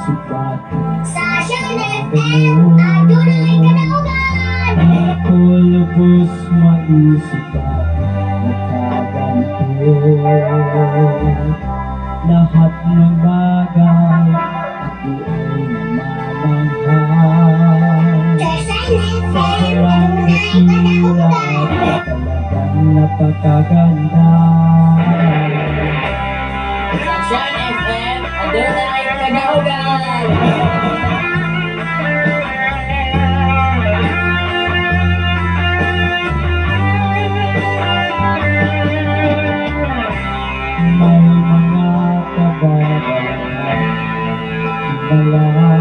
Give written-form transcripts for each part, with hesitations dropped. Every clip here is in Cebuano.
Maisip bakit Sasyon FM, adunay kadaugan. di ko lubos maisip bakit nagkaganito. Lahat ng bagay, ako ay namamangha. Sasyon FM, Sobrang adunay dakila kadaugan. At talagang napakaganda. Sunshine FM, adunay kadaugan. May mga kababalaghan, himala.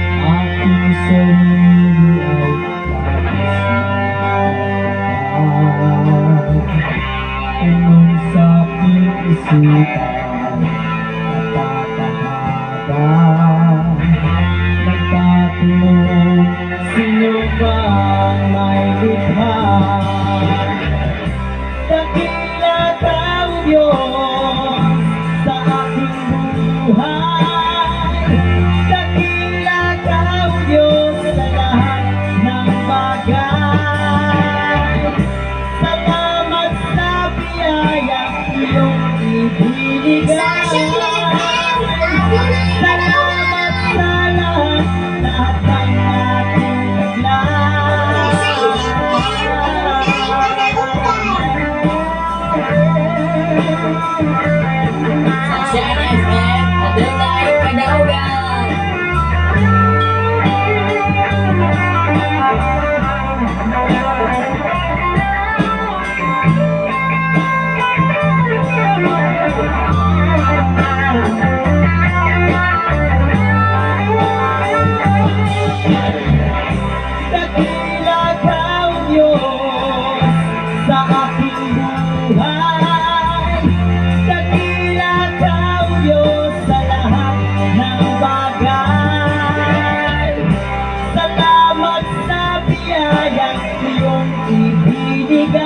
Aking sarili ay labis na pagtataka. Tanong sa aking isipan, napakahaba. Nagtatanong, sino bang may likha? Dakila ka, O Diyos, sa aking buhay. Dakila ka, O Diyos, sa lahat ng bagay. Salamat sa biyayang iyong ibinigay. Sasyon FM, adunay Salamat kadaugan. Sa lahat, lahat ng aking taglay. Sasyon FM, adunay kadaugan. Sunshine FM, adunay kadaugan. Dakila ka, O Diyos, sa aking buhay. Dakila ka, O Diyos, sa lahat ng bagay. Salamat sa biyayang iyong ibinigay.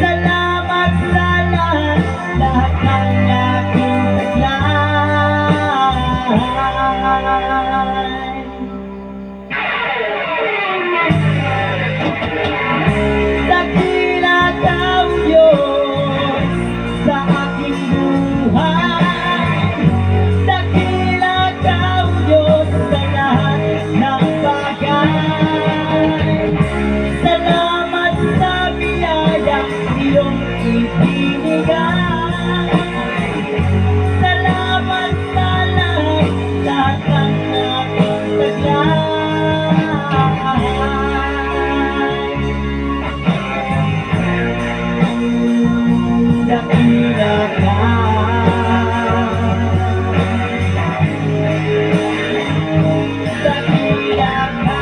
Salamat sa lahat, lahat ng aking taglay. Dakila ka, O Diyos, sa aking buhay. Dakila ka, O Diyos, sa lahat ng bagay. Salamat sa biyayang iyong ibinigay. Salamat sa lahat, lahat ng aking taglay. Dakila ka. Dakila ka.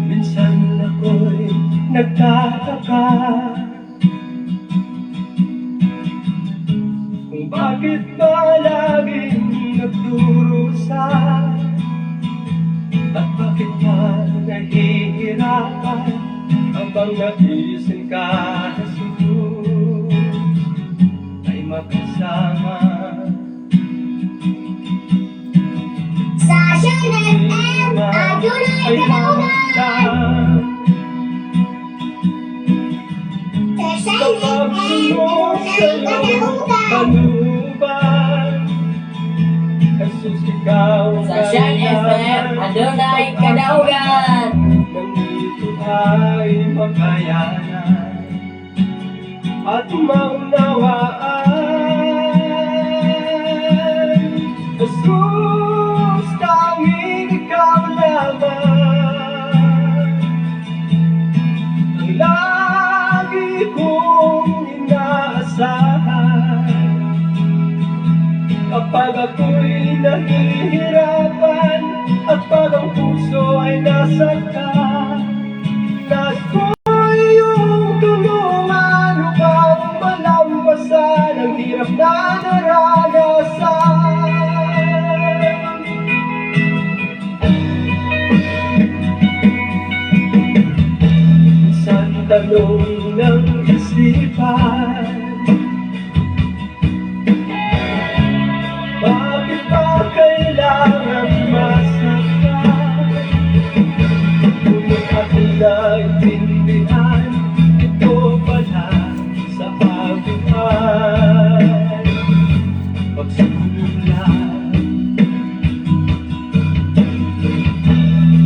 Minsan ako'y nagtataka kung bakit ba laging nagdurusa at bakit ba nahihirapan habang naisin ka, Jesus, ay makasama. Sasyon FM, adunay Ay kadaugan. Sasyon Kapag FM, sunod adunay sa'yo, kadaugan. tanuban, Jesus, ikaw ang Sunshine FM, adunay kadaugan. Nandito ay makayanan at maunawaan. Jesus, Kapag ako'y nahihirapan at pag ang puso ay nasaktan, nais ko iyong tulungan upang malampasan ang hirap na naranasan. Isang tanong ng isipan, bakit ba kailangan masaktan? Ngunit aking naintindihan, ito pala sa akin ay pagsubok lang.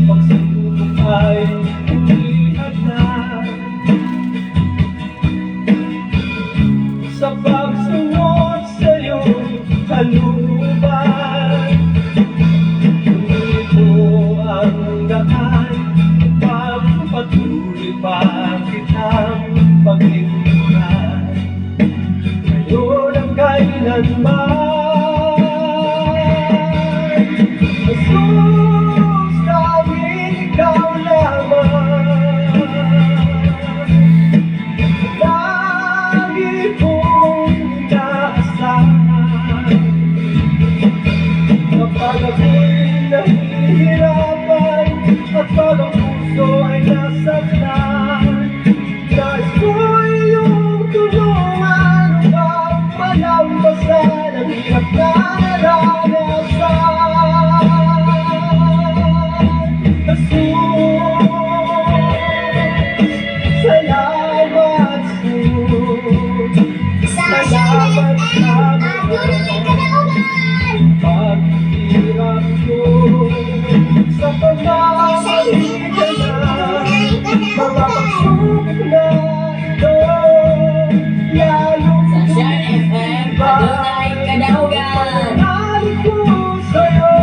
Pagsubok ay hindi hadlang sa pagsunod sa iyong kalooban. Ito ang daan upang patuloy pa kitang paglingkuran ngayon at kailanman. Jesus, tanging ikaw lamang lagi kong inaasahan. Kapag ako'y nahihirapan at pag ang puso ay nasaktan, nais ko iyong tulungan upang malampasan ang hirap na naranasan. Jesus, salamat sa'yo. Sunshine FM, Adunay Kadaugan. Paghirap ko sa Sunshine pamamagitan FM, ng Adunay mga Kadaugan. pagsubok na ito, lalong Sunshine FM, adunay kadaugan. pananalig ko sa'yo.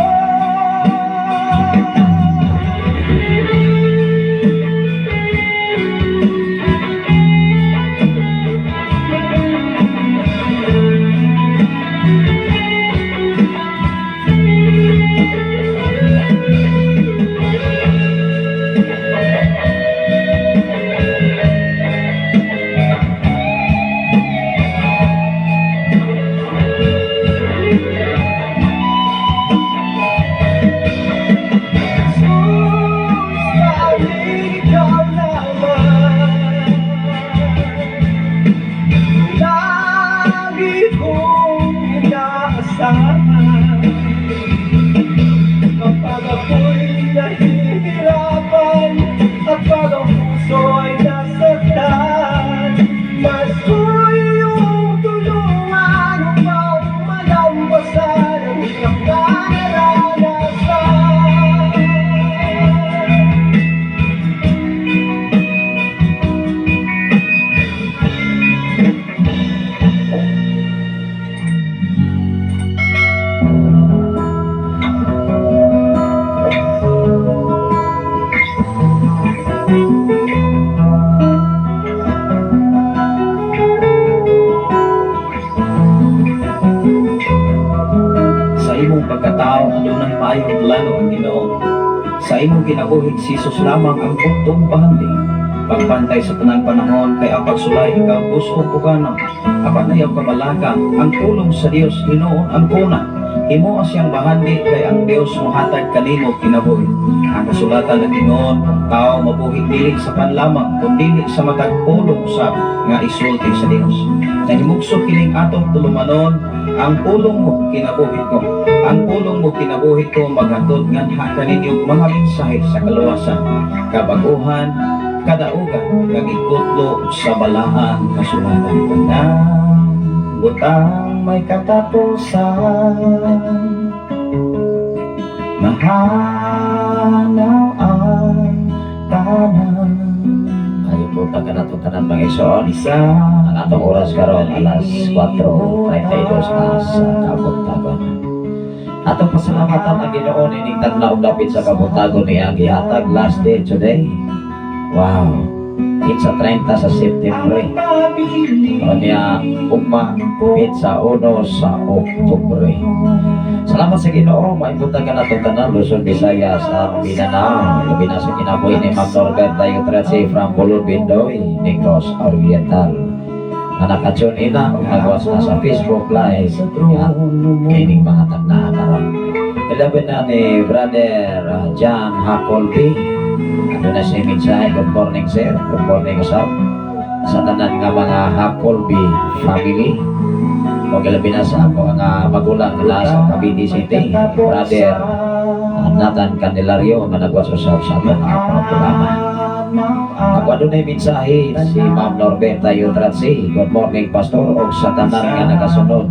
Jesus, tanging ikaw lamang lagi kong inaasahan. Kapag ako'y nahihirapan at pag ang puso ay nasaktan, nais ko iyong tulungan upang malampasan ang hirap na naranasan. Sa imong pagkatao adunay maayong plano ang Ginoo. Sa imong kinabuhi si Jesus lamang ang buntong bahandi. Pagbantay sa tanang panahon kay ang pagsulay ikaw kusog pugana. Apan ayaw kabalaka ang pulong sa Dios hinuon ang kuna. Himoa siyang bahandi kay ang Dios mohatag kanimo kinabuhi. Ang kasulatan ng Ginoo, ang tao mabuhi dili sa panlamang kundi sa matag pulong usab nga isulti sa Dios. Nahimugso kining atong tulumanon, ang pulong mo kinabuhi ko. Ang pulong mo kinabuhi ko maghatod nganha kaninyo mga mensahe sa kaluwasan, kabaguhan, kadaugan, kag ikutlo sa balaang kasulatan. Tanang butang may katapusan, mahanaw ang tanan. Ayo po pagkanato tanan mga igsoon. Isa Ang atong oras karon alas 4:32 na sa kabuntagon. Atong pasalamatan ang Ginoo nining tadlaw dapit sa kabuntagon niya gihatag last day today. Wow. 15:30 sa September. O niya, ugma, petsa 1 sa Oktubre. Salamat sa Ginoo, maibutan ka nato tanan Luzon, Visayas, at Mindanao. Labi na sa kinabuhi ni Ma'am Norbert Tayo Tratsi from Bulod, Bindoy, Negros Oriental. Nga naka-tune in na, ug nag-watch na sa Facebook Live. Nga, kining mga tagnaan karon. Ilabi na ni Brother John Hacolby. Ano na siya mensahe? Good morning, sir. Good morning, usab. Sa tanan nga mga Hacolby family. O ilabi na sa ako nga magulang na sa Cavite City. Brother Nathan Candelario nga nagwas usab sa atong nga programa. Ako adunay mensahe si Ma'am Norberta Yutratsi. Good morning, Pastor. Og sa tanan nga nagasunod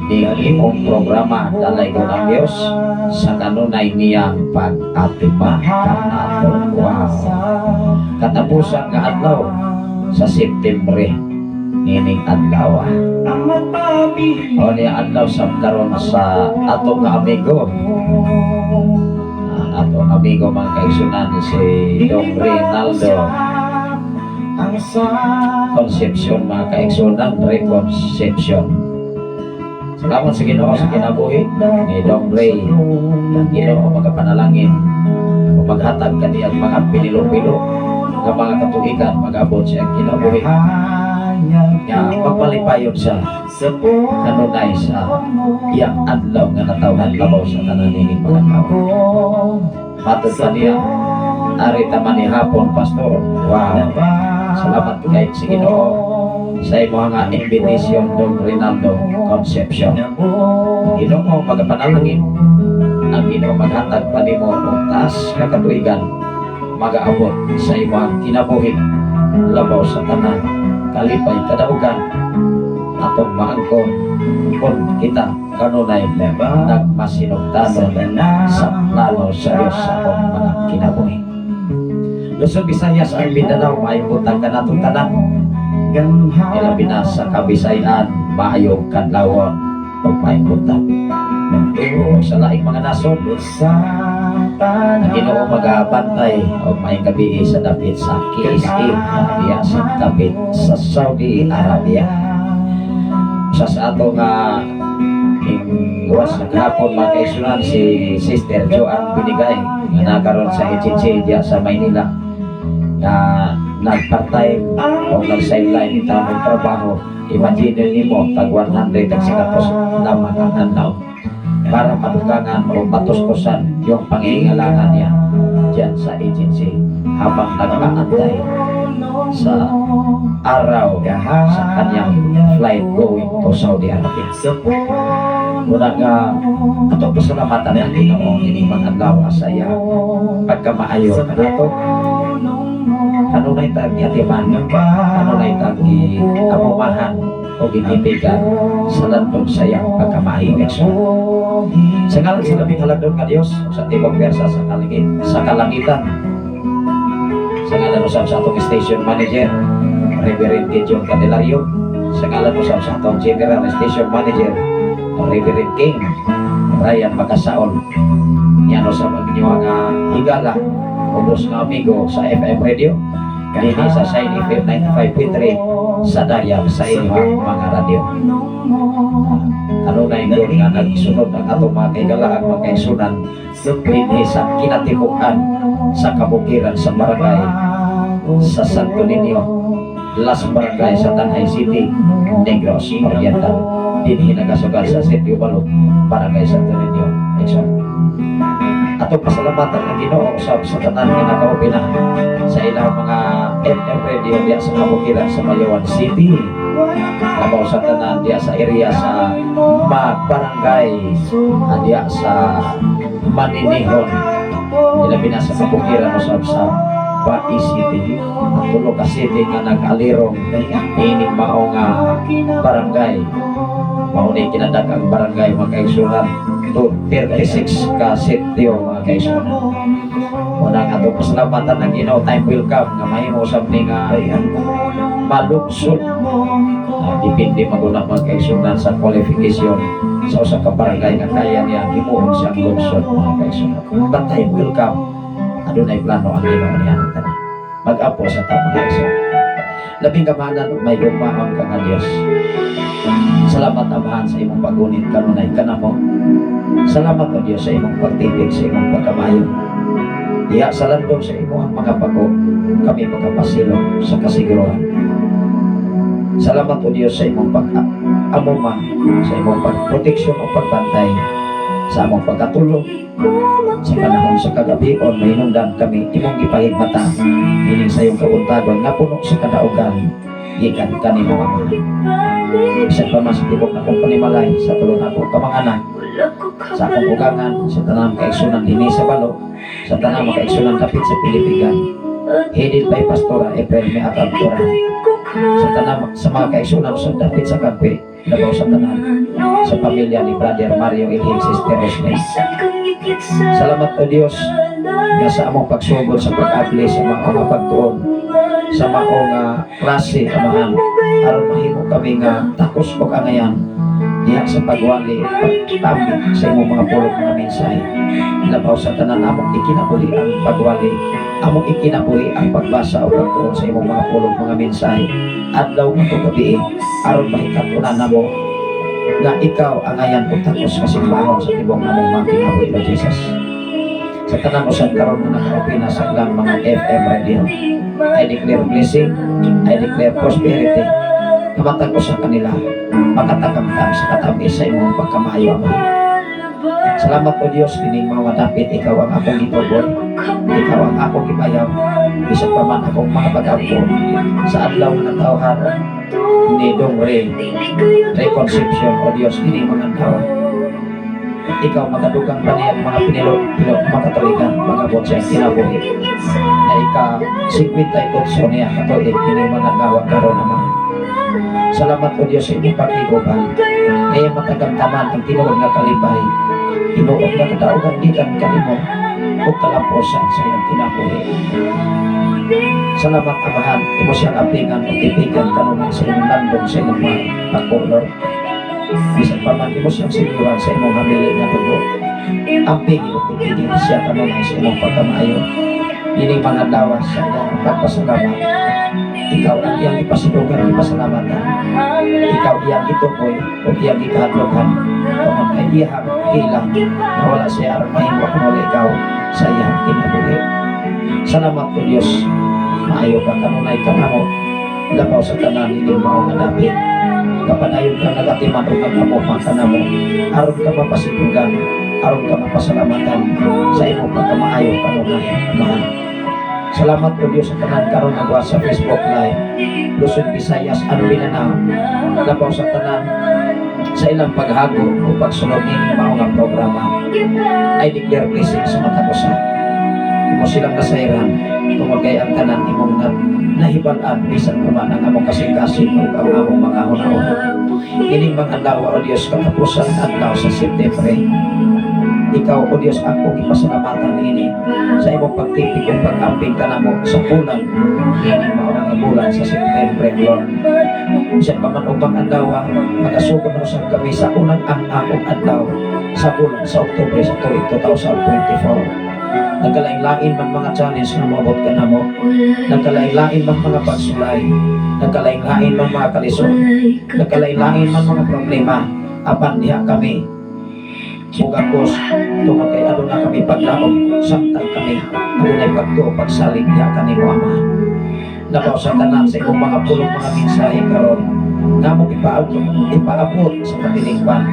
ning imong programa, dalay ko ng Diyos sa kanunay niyang pag-atiman kanato. Wow. Katapusan nga adlaw sa September nining adlaw. O niya adlaw sa karon sa atong nga amigo. Ang atong amigo, mga kaigsunan, si Dong Rinaldo Concepcion, mga kaigsunan, Reconcepcion. Salamat sa Ginoo sa kinabuhi ni Dong Ray. Ang Ginoo magapanalangin o maghatag kaniyang mga pinilo-pilo nga mga katuigan mag-abot siya kinabuhi nga pagpalipayon sa kanunay sa iyang adlaw nga natawhan labaw sa tanan nining mga tao. Matod pa niya, ari taman ni hapon, Pastor. Wow. Salamat kay sa Ginoo sa imo nga invitation, Don Rinaldo Concepcion. Ang Ginoo magapanalangin. Ang Ginoo maghatag pa nimo og taas nga katuigan magaabot sa imong kinabuhi labaw sa tanan kalipay kadaugan atong maangkon kung kita kanunay nagmasinugtanon sa plano sa Diyos sa atong mga kinabuhi. Luzon, Visayas, ang Mindanao, maayong buntag kanatong tanan. Ilabi na sa Kabisayaan, maayong kadlawon o maayong buntag. O sa laing mga nasod, ang Ginoo magabantay o maayong gabi sa dapit sa KSA, diya sa dapit sa Saudi Arabia. Sa sa ato nga ing-watch naghapon, mga kaigsunan, si Sister Joanne Binigay nga nakaroon sa HHA diya sa Maynila nga nag-part-time o nag-sideline ita ng trabaho. Imagine nimo, tag 100 tag sikatos lamang ang adlaw para madugangan o matuskusan yung pangingalangan niya diyan sa agency habang nag-aantay sa araw sa kanyang flight going to Saudi Arabia. Muna nga atong pasalamatan ang Ginoo ining mga adlaw sa iya pagkamaayo kanato. Kanunay ta giatiman, kanunay ta giamumahan o gitipigan sa landong sa iyang pagkamaayo. Sa ngalan sa labing halagdon nga Dios sa tibok pwersa sa kaligid sa kalangitan, sa ngalan usab sa atong station manager, Reverend Gideon Candelario, sa ngalan usab sa atong general station manager, Reverend King Ryan Makasaol, yan usab ang inyong nga higala ubos nga amigo sa FM radio dinhi sa Shine FM 95.3 sa dayam sa inyong mga radyo. Kanunay yun nga nagsunod ang atong mga kahigalaan, mga kaigsunan, dinhi sa kinatibukan sa kabukiran sa barangay sa Santo Niño, Last Barangay sa Tanjay City, Negros Oriental. Dinhi nagasugal sa Sitio Balog, Barangay Santo Niño. Exxon. Atong pasalamatan ang Ginoo usab sa tanan nga nakaubi na sa ilang mga FM radio diya sa kabukiran sa Mayawan City. Labaw sa tanan diya sa area sa Barangay diya sa Maninihon. Ilabi na sa kabukiran usab sa Bai City. Ang tulo ka city nga nag-alirong ining mao nga barangay. Mao ni kinadak-ang barangay, mga kaigsunan, to 36 ka sitio, mga kaigsunan. Unang atong pasalamatan ang Ginoo, time will come nga mahimo usab ni nga malungsod. Depende maguna, mga kaigsunan, sa qualification sa usa ka barangay nga kaya niya himuon siyang lungsod, mga kaigsunan. But time will come. Adunay plano ang Ginoo niya tanan. Mag-apo sa ta, mga kaigsunan. Labing gamhanan ug mahigugmaon ka nga Dios. Salamat, Amahan, sa imong paggunit kanunay kanamo. Salamat, O Dios, sa imong pagtipig, sa imong pagkamayo. Diha sa landong sa imong mga pako, kami pagkapasilong sa kasiguruhan. Salamat, O Dios, sa imong pag-amuma, sa imong pagproteksyon o pagbantay, sa among pagkatulog, sa panahon sa kagabion, mahinungdan kami, imong gipahigmata, hiling sa iyong kabuntagon, nga puno sa kadaugan, gikan kanimo, Ama. Bisan pa man sa tibok nakong panimalay, sa tulo nako ka mga anak, sa akong ugangan, sa tanang kaigsunan dinhi sa balo, sa tanang makaigsunan kapit sa Pilipigan, headed by Pastora April May Atabtura, sa tanang sa mga kaigsunan sa dapit sa Kampi, labaw sa tanan, sa pamilya ni Brother Mario Ilhim, Sister Roslyn. Salamat, O Dios, nga sa among pagsugod sa pag-abli sa mga pagtuon, sa mao nga klase, Amahan, aron mahimo kami nga takos og angayan diha sa pagwali, pagtambit sa imong mga pulong, mga mensahe. Labaw sa tanan, among ikinabuhi ang pagwali, among ikinabuhi ang pagbasa o pagtuon sa imong mga pulong, mga mensahe, adlaw ngadto gabi, aron mahikatunan namo nga ikaw angayan og takos kasimbahon sa tibok namong mga kinabuhi, Lord Jesus. Sa tanan usab karon nga nakaopina sa ilang mga FM radio, I declare blessing, I declare prosperity. Kamatag sa kanila, makatakamtam sa katamis sa imong pagkamaayo, Ama. Salamat, O Dios, kining mga dapit, ikaw ang akong gitugon, ikaw ang akong gibayaw, bisan pa man akong mga pag-ampo sa adlaw nga natawhan ni Dong Ray Reconception, O Dios, kining mga adlaw. Ikaw makadugang pa niya mga pinilo, pilo, mga katuigan, magabot siya kinabuhi na ika 58 niya katuig kining mga adlaw karon, Ama. Salamat, O Dios, sa imong pagtiguban. Ngayon matagamtaman ang tinuod nga kalipay, tinuod nga kadaugan gikan kanimo ug kalamposan sa iyang kinabuhi. Salamat, Amahan, imo siyang apingan ug tipigan kanunay sa imong landong, sa imong mga pako, Lord. Bisan pa man imo siyang siguran sa imong hamili nga dugo. Ampingin ug tipigin siya kanunay sa imong pagkamaayo. Ining mga adlaw sa iyang pagpasalamat. Ikaw ang iyang ipasidugan, ipasalamatan. Ikaw iyang itukoy ug iyang ikahadlokan. Tungod kay iyang ilang na wala siya aron mahimo kung wala ikaw sa iyang kinabuhi. Salamat, O Diyos. Maayo ka kanunay kanamo. Labaw sa tanan ining mao nga dapit. Kapadayon ka nagatiman ug nagamo pa kanamo. Aron ka mapasitugan, aron ka mapasalamatan sa imong pagkamaayo kanunay, Amahan. Salamat, O Diyos, sa tanan karon nagwa sa Facebook Live, Luzon, Visayas, and Mindanao. Labaw sa tanan sa ilang paghago o pagsunod nining mao nga programa. I declare blessing sa matag usa. Imo silang nasayran tungod kay ang tanan imong na nahibal-an bisan pa man ang among kasing-kasing ug ang among mga hunahuna. Kining mga adlaw, O Dios, katapusan adlaw sa September. Ikaw, O Dios, akong ipasalamatan ini sa imong pagtipig ug pag-amping kanamo sa bulan ining mao nga bulan sa September, Lord. Bisan pa man ubang adlaw, magasugod na usab kami sa unang ang adlaw sa bulan sa Oktubre sa tuig 2024. Nagkalain-lain man mga challenge nga moabot kanamo, nagkalain-lain man mga pagsulay, nagkalain-lain man mga kalisod, nagkalain-lain man mga problema, apan diha kami mugakos tungod kay aduna kami paglaom samtang kami adunay pagtuo, pagsalig diha kanimo, Ama. Labaw sa tanan sa imong mga pulong, mga mensahe karon nga among ipaabot sa katilingban,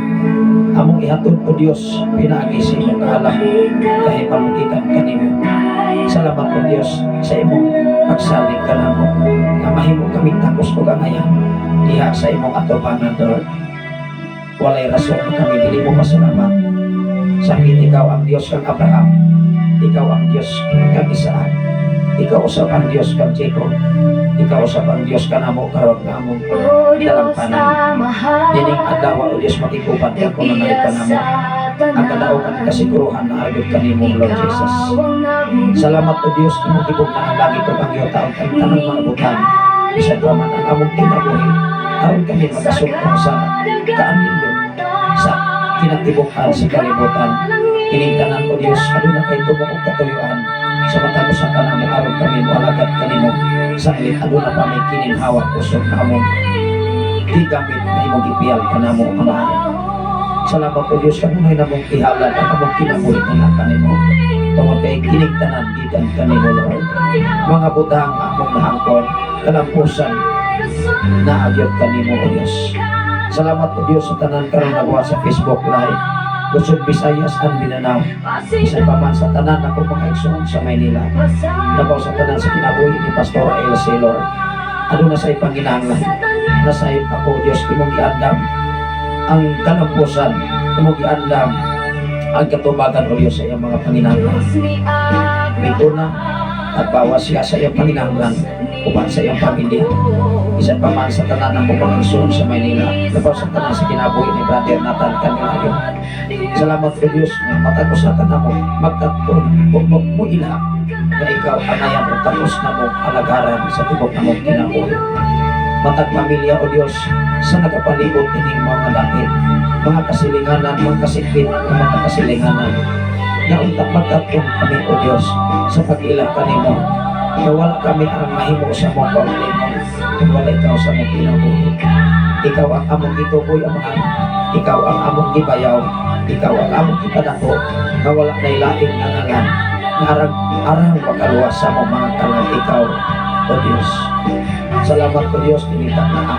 among ihatod, O Dios, pinaagi sa imong kaalam kahit pamugikan kanimo. Salamat, O Dios, sa imong pagsalig kanamo nga mahimo kaming takos og angayan diha sa imong atubangan, Lord. Walay rason nga kami dili mo pasalamat. Sakit ikaw ang Dios kang Abraham, ikaw ang Dios kang Isaac, ikaw usab ang Dios kang Jacob, ikaw usab ang Dios kanamo karon nga among dalampanan. Dining adlaw, O Dios, makikuban ka kung nanay kanamo ang kadaugan kasiguruhan na argyod kanimo, Lord Jesus. Salamat, O Dios, imong gibugna ang langit ug ang yuta ug ang tanang mga butang. Bisan pa man ang among kinabuhi aron kami makasugtong sa kaanindot sa kinatibuk-an sa kalibutan. Kining tanan, O Dios, aduna kay tumo og katuyuan sa matag usa kanamo aron kami moalagad kanimo sa hilit aduna pa may kininhawa kusog na among gigamit na imong gipiyal kanamo, Amahan. Salamat, O Dios, kanunay namong ihalad ang among kinabuhi na kanimo. Tungod kay kining tanan gikan kanimo, Lord. Mga butang among nahangkon, kalampusan naa gyud kanimo, O Dios. Salamat, O Dios, sa tanan karon nagwa sa Facebook Live. Luzon, Visayas and Mindanao. Bisan pa man sa tanan ako mga igsoon sa Maynila. Labaw sa tanan sa kinabuhi ni Pastora El Sailor. Aduna say panginahanglan. Nasayop ako, Diyos, imong giandam ang kalampusan, imong giandam ang katubagan, O Diyos, sa iyang mga panginahanglan. Mituna at bawas siya sa iyang panginahanglan uban sa iyang pamilya. Bisan pa man sa tanan ng mga igsoon sa Maynila, labaw sa tanan sa kinabuhi ni Brother Nathan Candelario. Salamat, O Diyos, nga matag usa kanamo magtatpon o magmuila na ikaw ang ayan o tapos na mong alagaran sa tibok namong kinabuhi. Matag pamilya, O Diyos, sa nagapalibot ining mga dapit, mga kasilinganan, mga kasikbit, ng mga kasilinganan. Nga unta magtatpon kami, O Diyos, sa pag-ila kanimo, nga wala kami ang mahimo sa among kaugalingon kung wala ikaw sa among kinabuhi. Ikaw ang among gituboy, Amahan. Ikaw ang among gibayaw. Ikaw ang among gipadako nga wala nay laing nga ngalan nga arang, arang makaluwas sa among mga kalag, ikaw, O Diyos. Salamat, O Diyos, kinita na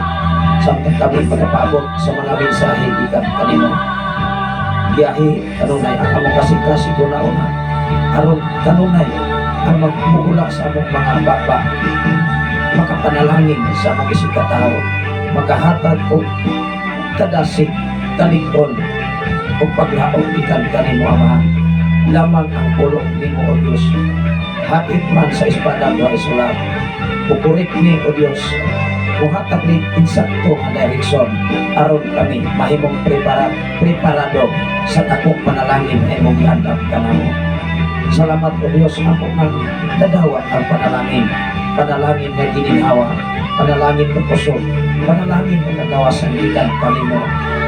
samtang kami pagkapaabot sa mga mensahe gikan kanimo. Giyahi kanunay ang among kasing-kasing una-una aron kanunay ang magmugula sa among mga baba makapanalangin sa among isig katao, makahatag og kadasig, kalig-on o paglaom ikan kanimo, Amahan. Lamang ang pulong nimo, O Dios, hait man sa espada wa isulat, mukurik ni, O Dios, muhatag ni insakto nga direksyon aron kami mahimong preparado sa dakong panalangin na imong giandam kanamo. Salamat, O Dios, amo nang nadawat ang panalangin. Panalangin nga gininhawa, panalangin nga kusog, panalangin nga kagawasan gikan kanimo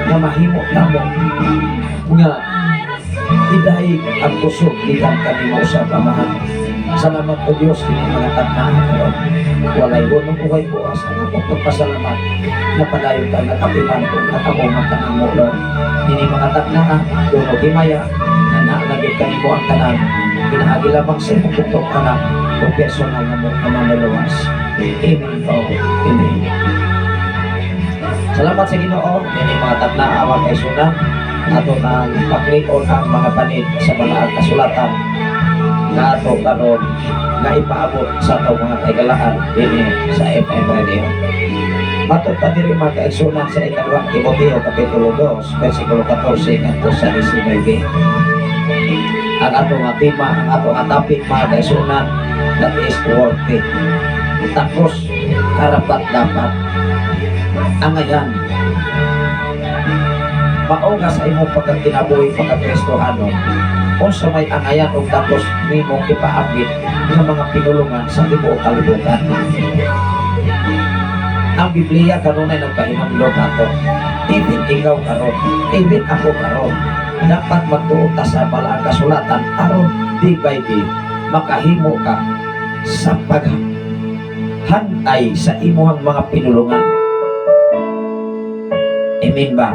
nga mahimo namo nga idayeg ang kusog gikan kanimo sa Amahan. Salamat, O Dios, kini mga taknaan karon. Walay hunong uway buwas ang akong pagpasalamat na padayon ka nakapiman kung at ako makanamo, Lord. Kini mga taknaan, dunog himaya, na naanagid kanimo ang tanan. Pinaagi lamang sa imong bugtong Anak o personal na mo na manluluwas. Amen po. Amen. Salamat sa Ginoo, kini mga takna awang kay sunan ato nang paklikon ang mga panid sa balaang kasulatan nga ato karon nga ipaabot sa atong mga kaigalaan dinhi sa FM Radio. Matod pa diri, mga kaigsunan, sa Ikaduhang Timoteo kapitulo 2 versikulo 14 ngadto sa 19. Ang ato nga tema, ang ato nga topic, mga kaigsunan, that is worthy. Tapos karapat dapat angayan. Mao nga sa imong pagkakinabuhi pagka-Kristohano, unsa may angayan og tapos nimo ipaabit nga mga pinulungan sa tibuok kalibutan. Ang Biblia kanunay nagpahinumdom nato. Even ikaw karon, even ako karon, dapat magtuo ta sa balaang kasulatan aron day by day makahimo ka sa paghantay sa imuhang mga pinulungan. Amen ba?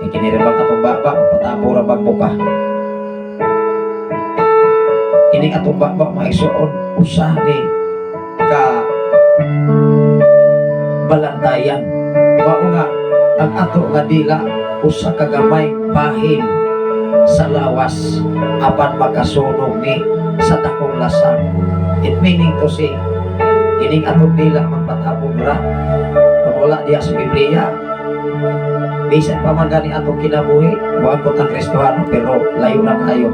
Kay kini ra bang atong baba, patabo ra bang buka? Kining atong baba, mga igsoon, usa ni ka balantayan. Mao nga ang ato nga dila usa ka gamay bahin sa lawas apan makasunog ni sa dakong lasang. It meaning to say, kining atong dila magpatabog ra. Kung wala diya sa Biblia, bisan pa man gani atong kinabuhi, buang ko tang Kristohano, pero layo na kayo.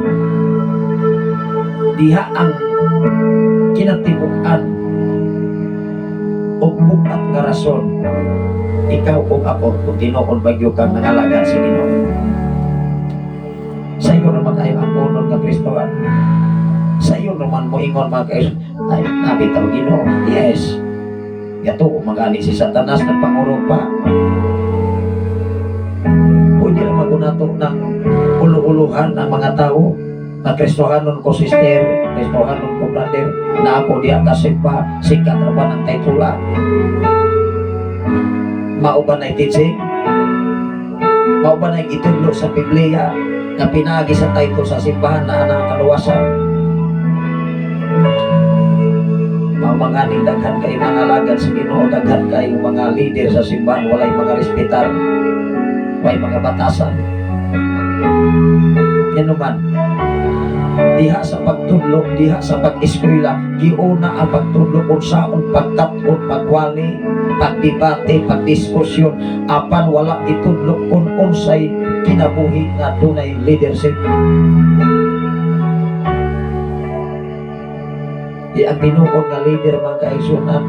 Diha ang kinatibuk-an o bukat nga rason ikaw o ako kung tinuod bagyo kang nangalagad sa Ginoo. Sa iyo naman kayo ang punon nga Kristohan. Sa iyo naman mo ingon, mga kayo, ay nabitaw Ginoo. Yes. Gato, magali si Satanas nagpangurog pa. Pwede naman ko nato ng ulo-uluhan ng mga tao. Ang Kristohanon ko, sister, Kristohanon ko, brother, na ako diya kasimba, sikat ra ba ng titula? Mao ba na teaching? Mao ba na gitudlo sa Biblia na pinagi sa title sa simbahan na ang kaluwasan? Mao mga ning daghan kay mga alagad sa Ginoo, daghan kay mga leader sa simbahan, walay mga respetar, walay mga batasan. Yan naman, diha sa pagtudlo, diha sa pag-eskwela, giuna ang pagtudlo unsaon pagkat-on, pagwali, pagdebate, pagdiskusyon, apan wala gitudlo kung unsay kinabuhi nga dunay leadership. Di ang tinuod nga leader, mga kaigsunan,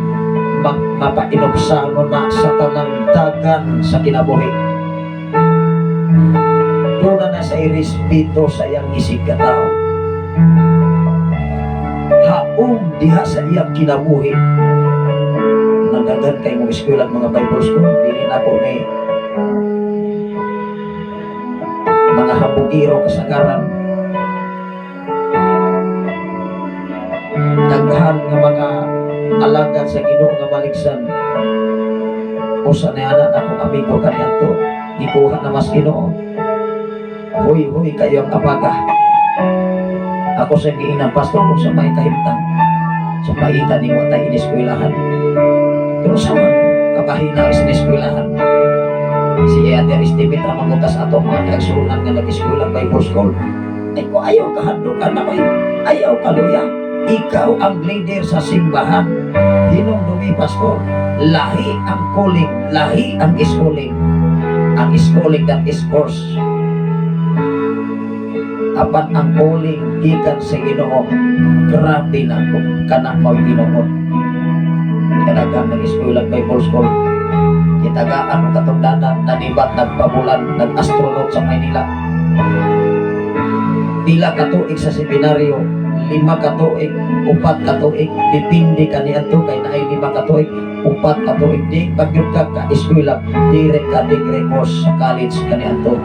mapainubsano na sa tanang dagan sa kinabuhi. Doon na na sa irespeto sa iyang isig katao. Haom diha sa iyang kinabuhi. Nagdagan kay mong eskwela at mga Bible school, dili na ko ni mga habugiro kasagaran. Daghan nga mga alagad sa Ginoo nga maligsan. Usa ni ana akong amigo kaniadto, gikuha na mas Ginoo. Huy, huy kayo ang abaga. Ako sa giingnan, "Pastor, kung sa may kahimtang sa paita ni mo tayo ineskwelahan." Pero sa man kabahina sa ineskwelahan, si underestimate ra mangutas ato mga kaigsuonan nga nag-eskwela Bible school. Ay ko ayaw kahadlukan na kayo. Ayaw kaluya. Ikaw ang leader sa simbahan. Hinumdumi, pastor, lahi ang calling, lahi ang schooling. Ang schooling, that is course. Apan ang calling gikan sa Ginoo, grabe na kung kana mao tinuod. Kadaghang nag-eskwela Bible school. Kitagaan og katungdanan, nanibat, nagpabulan, nag-astronaut sa Maynila. Pila ka tuig sa seminaryo? 5 ka tuig, 4 ka tuig, depende kaniadto kay naay 5 ka tuig, 4 ka tuig, di pagyud ka ka eskwela, direct ka degree course sa college kaniadto.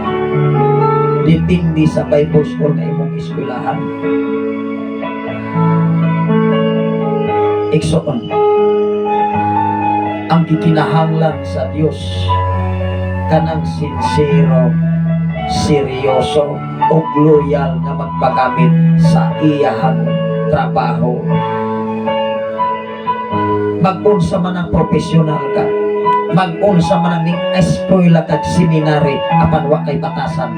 Depende sa Bible school na imong eskwelahan. Igsoon, ang gikinahanglan sa Dios kanang sincero, seryoso o loyal nga magpagamit sa iyahang trabaho. Mag-unsa man ang profesional ka, mag-unsa man ang ning eskwela kag seminary, apan wa kay batasan.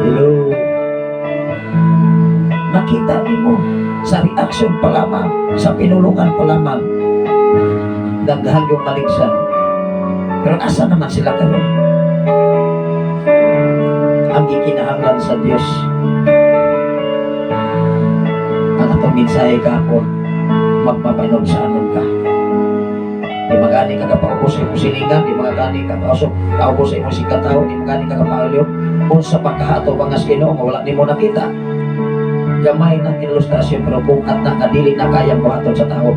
Hello. Makita nimo sa reaction pa lamang, sa pinulungan pa lamang, daghan yung maligsan. Pero asa naman sila karon? Ang gikinahanglan sa Dios, ang atong mensahe kahapon, magpapainom sa anon ka. Di magani ka kapaubos sa imong silingan, di magani ka kaubos sa imong sikataw, di magani ka kapaaliw. Unsa pa kahato bangas Ginoo nga wala nimo nakita. Gamay ng ilustrasyon pero bukat na kadili na kayang buhaton sa tao.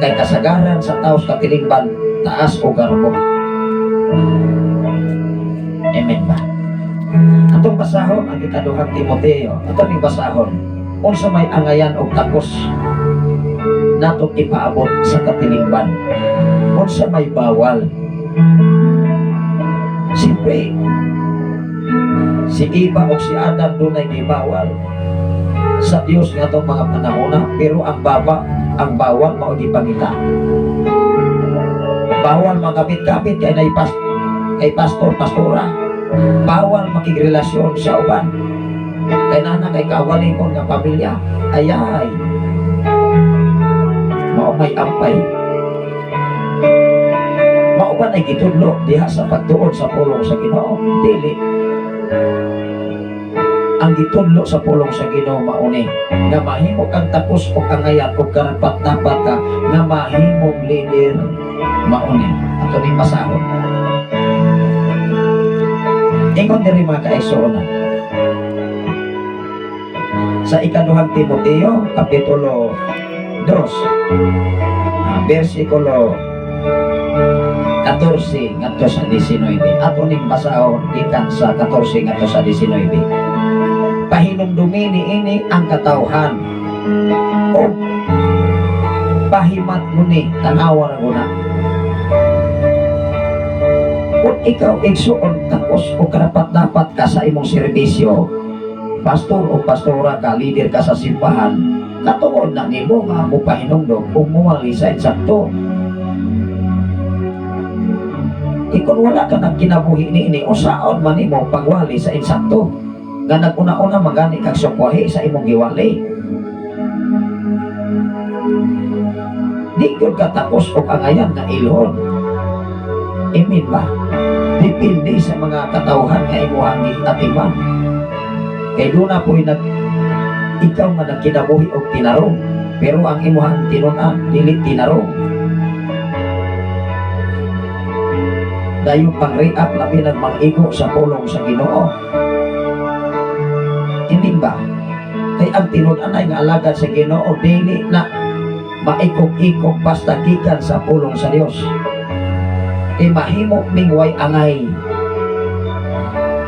Kay kasagaran sa tao sa katilingban, taas o garbo. Amen ba? Atong basahon ang ikaduhang Timoteo. Ato ning basahon. Unsa may angayan og takos natong ipaabot sa katilingban? Unsa may bawal? Siyempre, si Eva o si Adam dunay gibawal sa Dios nga atong mga panahona, pero ang bawal mao gipangita. Bawal mangapit-kapit kay nay kay pastor, pastora. Bawal makigrelasyon sa uban. Kay nana kay kaugalingon nga pamilya. Ayay. Mao may ampay. Mao ba nay gitudlo diha sa pagtuon sa pulong sa Ginoo? Dili. Ang gitudlo sa pulong sa Ginoo mauni nga mahimo kang tapos og angayan og karapat dapat ka nga mahimong leader mauni. Ato ning basahon. Ingon diri, mga kaigsuonan, sa ikaduhang Timoteo kapitulo 2, versikulo 14 ngadto sa 19. Ato ning basahon gikan sa 14 ngadto sa 19. Pahinumdumi niini ang katawhan o pahimat mo ni tanawa ra guna. Kung ikaw, igsuon, takos o karapat dapat ka sa imong serbisyo, pastor o pastora ka, leader ka sa simbahan, katungod na nimo nga mo pahinumdom kung muwali sa insakto. Kung wala ka nagkinabuhi niini, usaon man nimo pagwali sa insakto nga nag-una-una magani kag sukwahi sa imong giwali? Di gyud ka takos og angayan nga ilhon. Amen ba? Depende sa mga katawhan nga imuhang giatiman. Kay duna po'y nag ikaw nga nagkinabuhi og tinarong, pero ang imuhang tinun-an dili tinarong. Dayon pang-react, labi nag mang-igo sa pulong sa Ginoo. Hindi ba? Kay ang tinun-an ay nga alagad sa Ginoo, dili na maikog-ikog basta gikan sa pulong sa Dios. Kay mahimo ning way angay.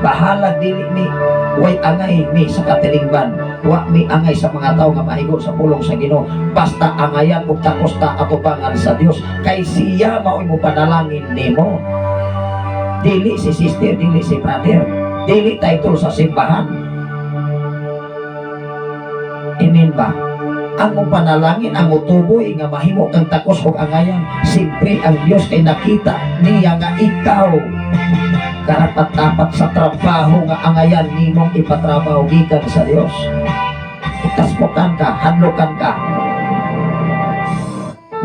Bahala dili mi way angay mi sa katilingban. Wa mi angay sa mga tao nga maigo sa pulong sa Ginoo. Basta angayan ug takos ta atubangan sa Dios, kay siya mao'y mo panalangin nimo. Dili si sister, dili si brother, dili title sa simbahan. Amen ba? Ang mong panalangin ang mutuboy nga mahimo kang takos og angayan. Siyempre ang Dios, kay nakita niya nga ikaw karapat-dapat sa trabaho nga angayan nimong ipatrabaho gikan sa Dios. Tasmokan ka, hadlokan ka.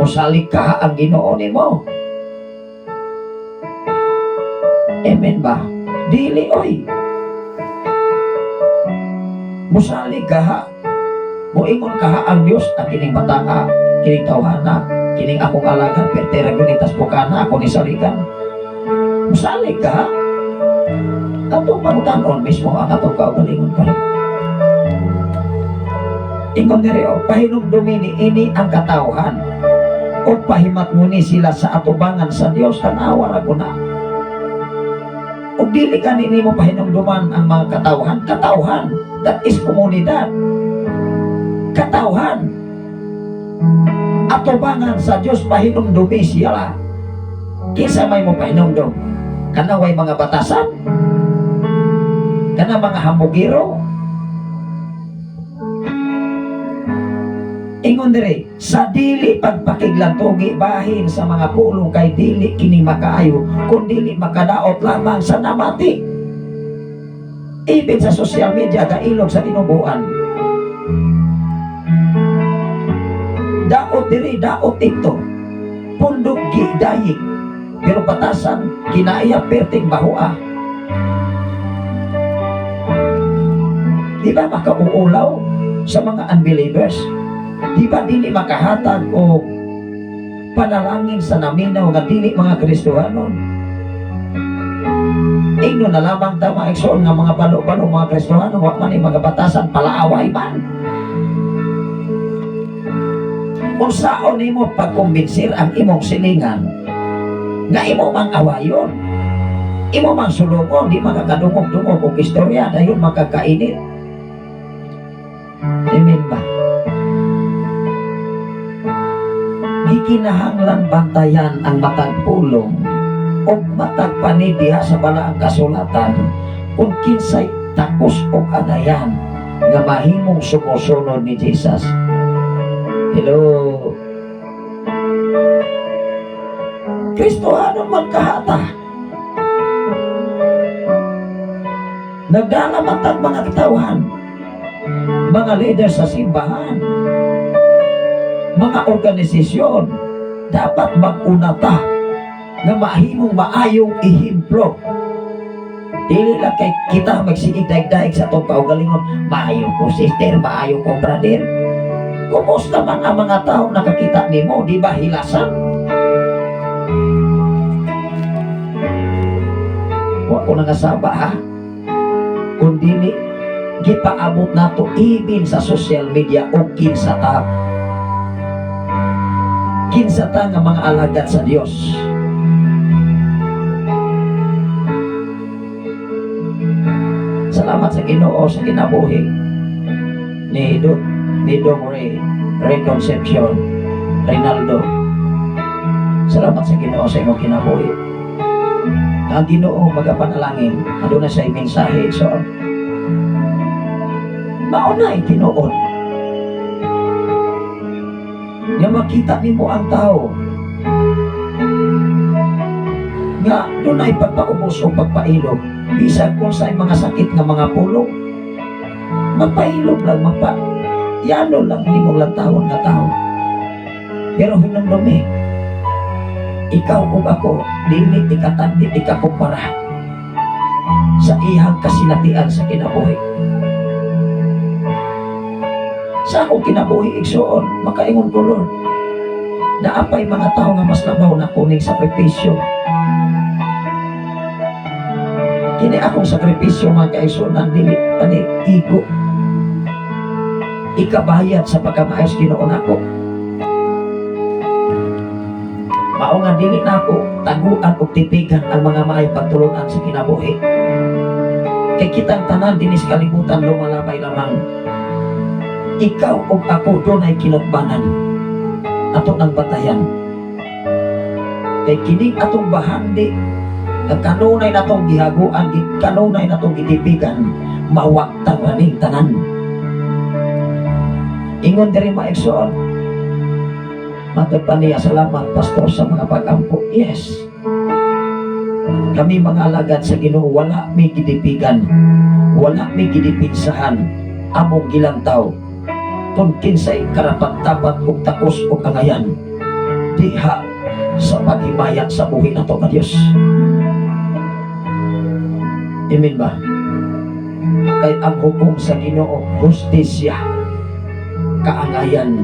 Musalig ka ang Ginoo nimo. Amen ba? Dili oy. Musalig ka ha. Muingon ka ha ang Dios ang kining bataa, kining tawhana, kining akong alagad, pertera gyud ni tasbukana, ako ni saligan. Musalig ka ha. Atong pangutanon mismo ang atong kaugalingon karon. Ingon diri o, pahinumdumi niini ang katawhan o pahimat mo ni sila sa atubangan sa Dios. Tanawa ra ko na. Ug dili ka nimo pahinumduman ang mga katawhan, katawhan, that is komunidad. Katawhan. Atubangan sa Dios, pahinumdumi siya. Kinsa may mo pahinumdum? Kana way mga batasan? Kana mga hambugiro? Ingon dire, sa dili pagpakiglantugi bahin sa mga pulong, kay dili kini makaayo kun dili makadaot lamang sa namati. Ibig sa social media kailog sa tinubuan. Daot diri, daot dito. Pundok gidayik. Pero batasan kinaiya perting bahua. Di ba makauulaw sa mga unbelievers? Di ba dili makahatag o panalangin sa naminaw nga dili mga Kristohanon? Ingno na lamang ta mga igsoon nga mga balo-balo mga Kristohanon, wa man ni mga batasan, palaaway man. Unsaon nimo pagkumbensir ang imong silingan nga imo mang awayon, imo mang sulungon, di makakadungog-dungog og istorya, dayon makakainit? Amen ba? Gikinahanglan bantayan ang matag pulong o matag panidiha sa balaang kasulatan kung kinsay takos o kagayan nga mahimong sumusunod ni Jesus. Hello? Kristohano man kahata. Nagdala matag mga katawhan, mga leader sa simbahan, mga organisasyon, dapat mag-una ta nga mahimong maayong ehemplo. Dili lang kay kita magsigig daig-daig sa atong kaugalingon, maayo ko sister, maayo ko brother. Kumusta man ang mga tao nakakita nimo, di ba hilasan? Wa ko nangasaba ha. Kung dili gipaabot nato even sa social media o kinsa ta. Kinsa ta nga mga alagad sa Dios. Salamat sa Ginoo sa kinabuhi ni Dong Ray Reconcepcion Rinaldo. Salamat sa Ginoo sa imong kinabuhi. Ang Ginoo magapanalangin, aduna sa mensahe, so mao na tinuod nga makita nimo ang tao nga dunay pagpaubos o pagpailog bisan kung sa mga sakit nga mga pulong, magpailog lang, magpa yano lang nimong lantawon nga tao. Pero hinumdumi, ikaw ug ako dili ikatandi, ikakumpara sa iyang kasinatian sa kinabuhi. Sa akong kinabuhi, igsuon, makaingon ko, "Lord, naapay mga tao nga mas labaw na kuning sakripisyo." Kini akong sakripisyo, mga kaigsuonan, dili ani igo, ikabayad sa pagkamaayos Ginoo nako. Mao nga dili nako taguan og tipigan ang mga maayong pagtulunan sa kinabuhi. Kay kitang tanan dinhi sa kalibutan lumalabay lamang. Ikaw ug ako dunay kinutbanan ato ng batayan. Kay kining atong bahandi nga kanunay natong gihaguan, kanunay natong gitipigan, mawagtang raning tanan. Ingon diri, mga igsoon, matod pa niya, "Salamat, Pastor, sa mga pag-ampo." Yes. Kami mga alagad sa Ginoo, wala may gidipigan, wala may gidipinsahan, among gilantaw kung kinsay karapat-dapat ug takos ug angayan diha sa paghimaya sa buhi nato nga Dios. Amen ba? Kay ang hukom sa Ginoo, hustisya, kaangayan.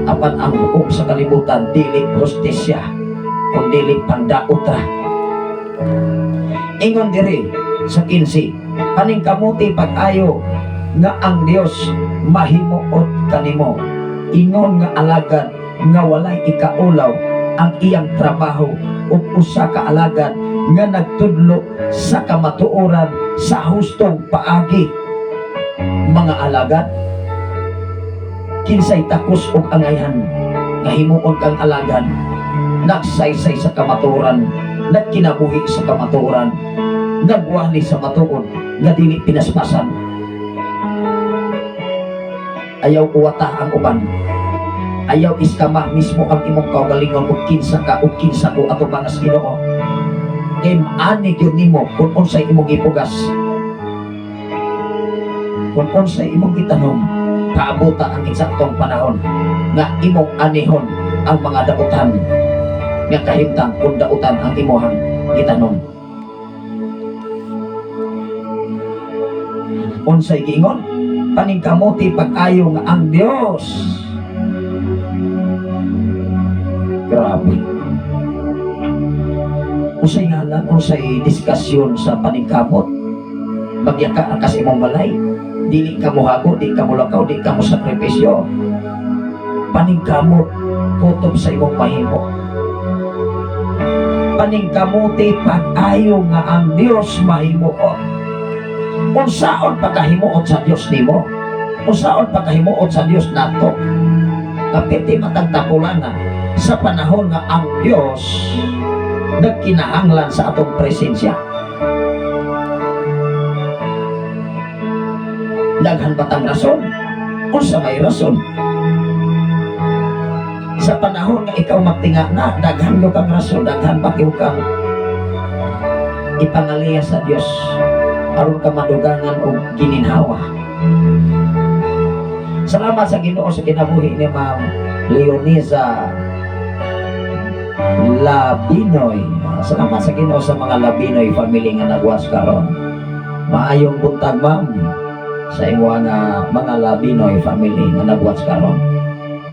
Apan ang hukom sa kalibutan, dili hustisya, kun dili pandaot ra. Ingon diri sa 15, "Paningkamuti pag-ayo nga ang Dios mahimuot kanimo. Ingon nga alagad nga walay ikaulaw ang iyang trabaho ug usa ka alagad nga nagtudlo sa kamatuoran sa hustong paagi." Mga alagad, kinsay takos og angayan nga himuon kang alagad, nagsaysay sa kamatuoran, nagkinabuhi sa kamatuoran, nagwali sa matuod nga dili pinaspasan? Ayaw uwata ang uban, ayaw iskama mismo ang imong kaugalingon ug kinsa ka ug kinsa ko ato mga sa Ginoo, kay maani gyud nimo kung unsay imong gipugas, kung unsay imong gitanom. Kaabuta ang eksaktong panahon nga imong anihon ang mga dautan nga kahimtang kung dautan ang imuhang gitanom. Unsay giingon? "Paningkamuti pag-ayo nga ang Dios." Grabe. Unsay ngalan, unsay diskasyon sa paningkamot? Magyaka ka sa imong balay, dili ka mohago, di ka molakaw, di ka mo sakripisyo. Paningkamot, kutob sa imong mahimo. "Paningkamuti pag-ayo nga ang Dios mahimuot." Unsaon pagkahimuot sa Dios nimo? Unsaon pagkahimuot sa Dios nato? Kapiti matagtapulana sa panahon nga ang Dios nagkinahanglan sa atong presensya. Daghan batang rason? Unsa may rason? Sa panahon nga ikaw magtinga na, daghan yo kang rason, daghan pa kang ipangaliya sa Dios aron ka madugangan og gininhawa. Salamat sa Ginoo sa kinabuhi ni Ma'am Leonisa Labinoy. Salamat sa Ginoo sa mga Labinoy family nga nagwas karon. Maayong buntag, ma'am, sa imo nga mga Labinoy family nga nagwas karon.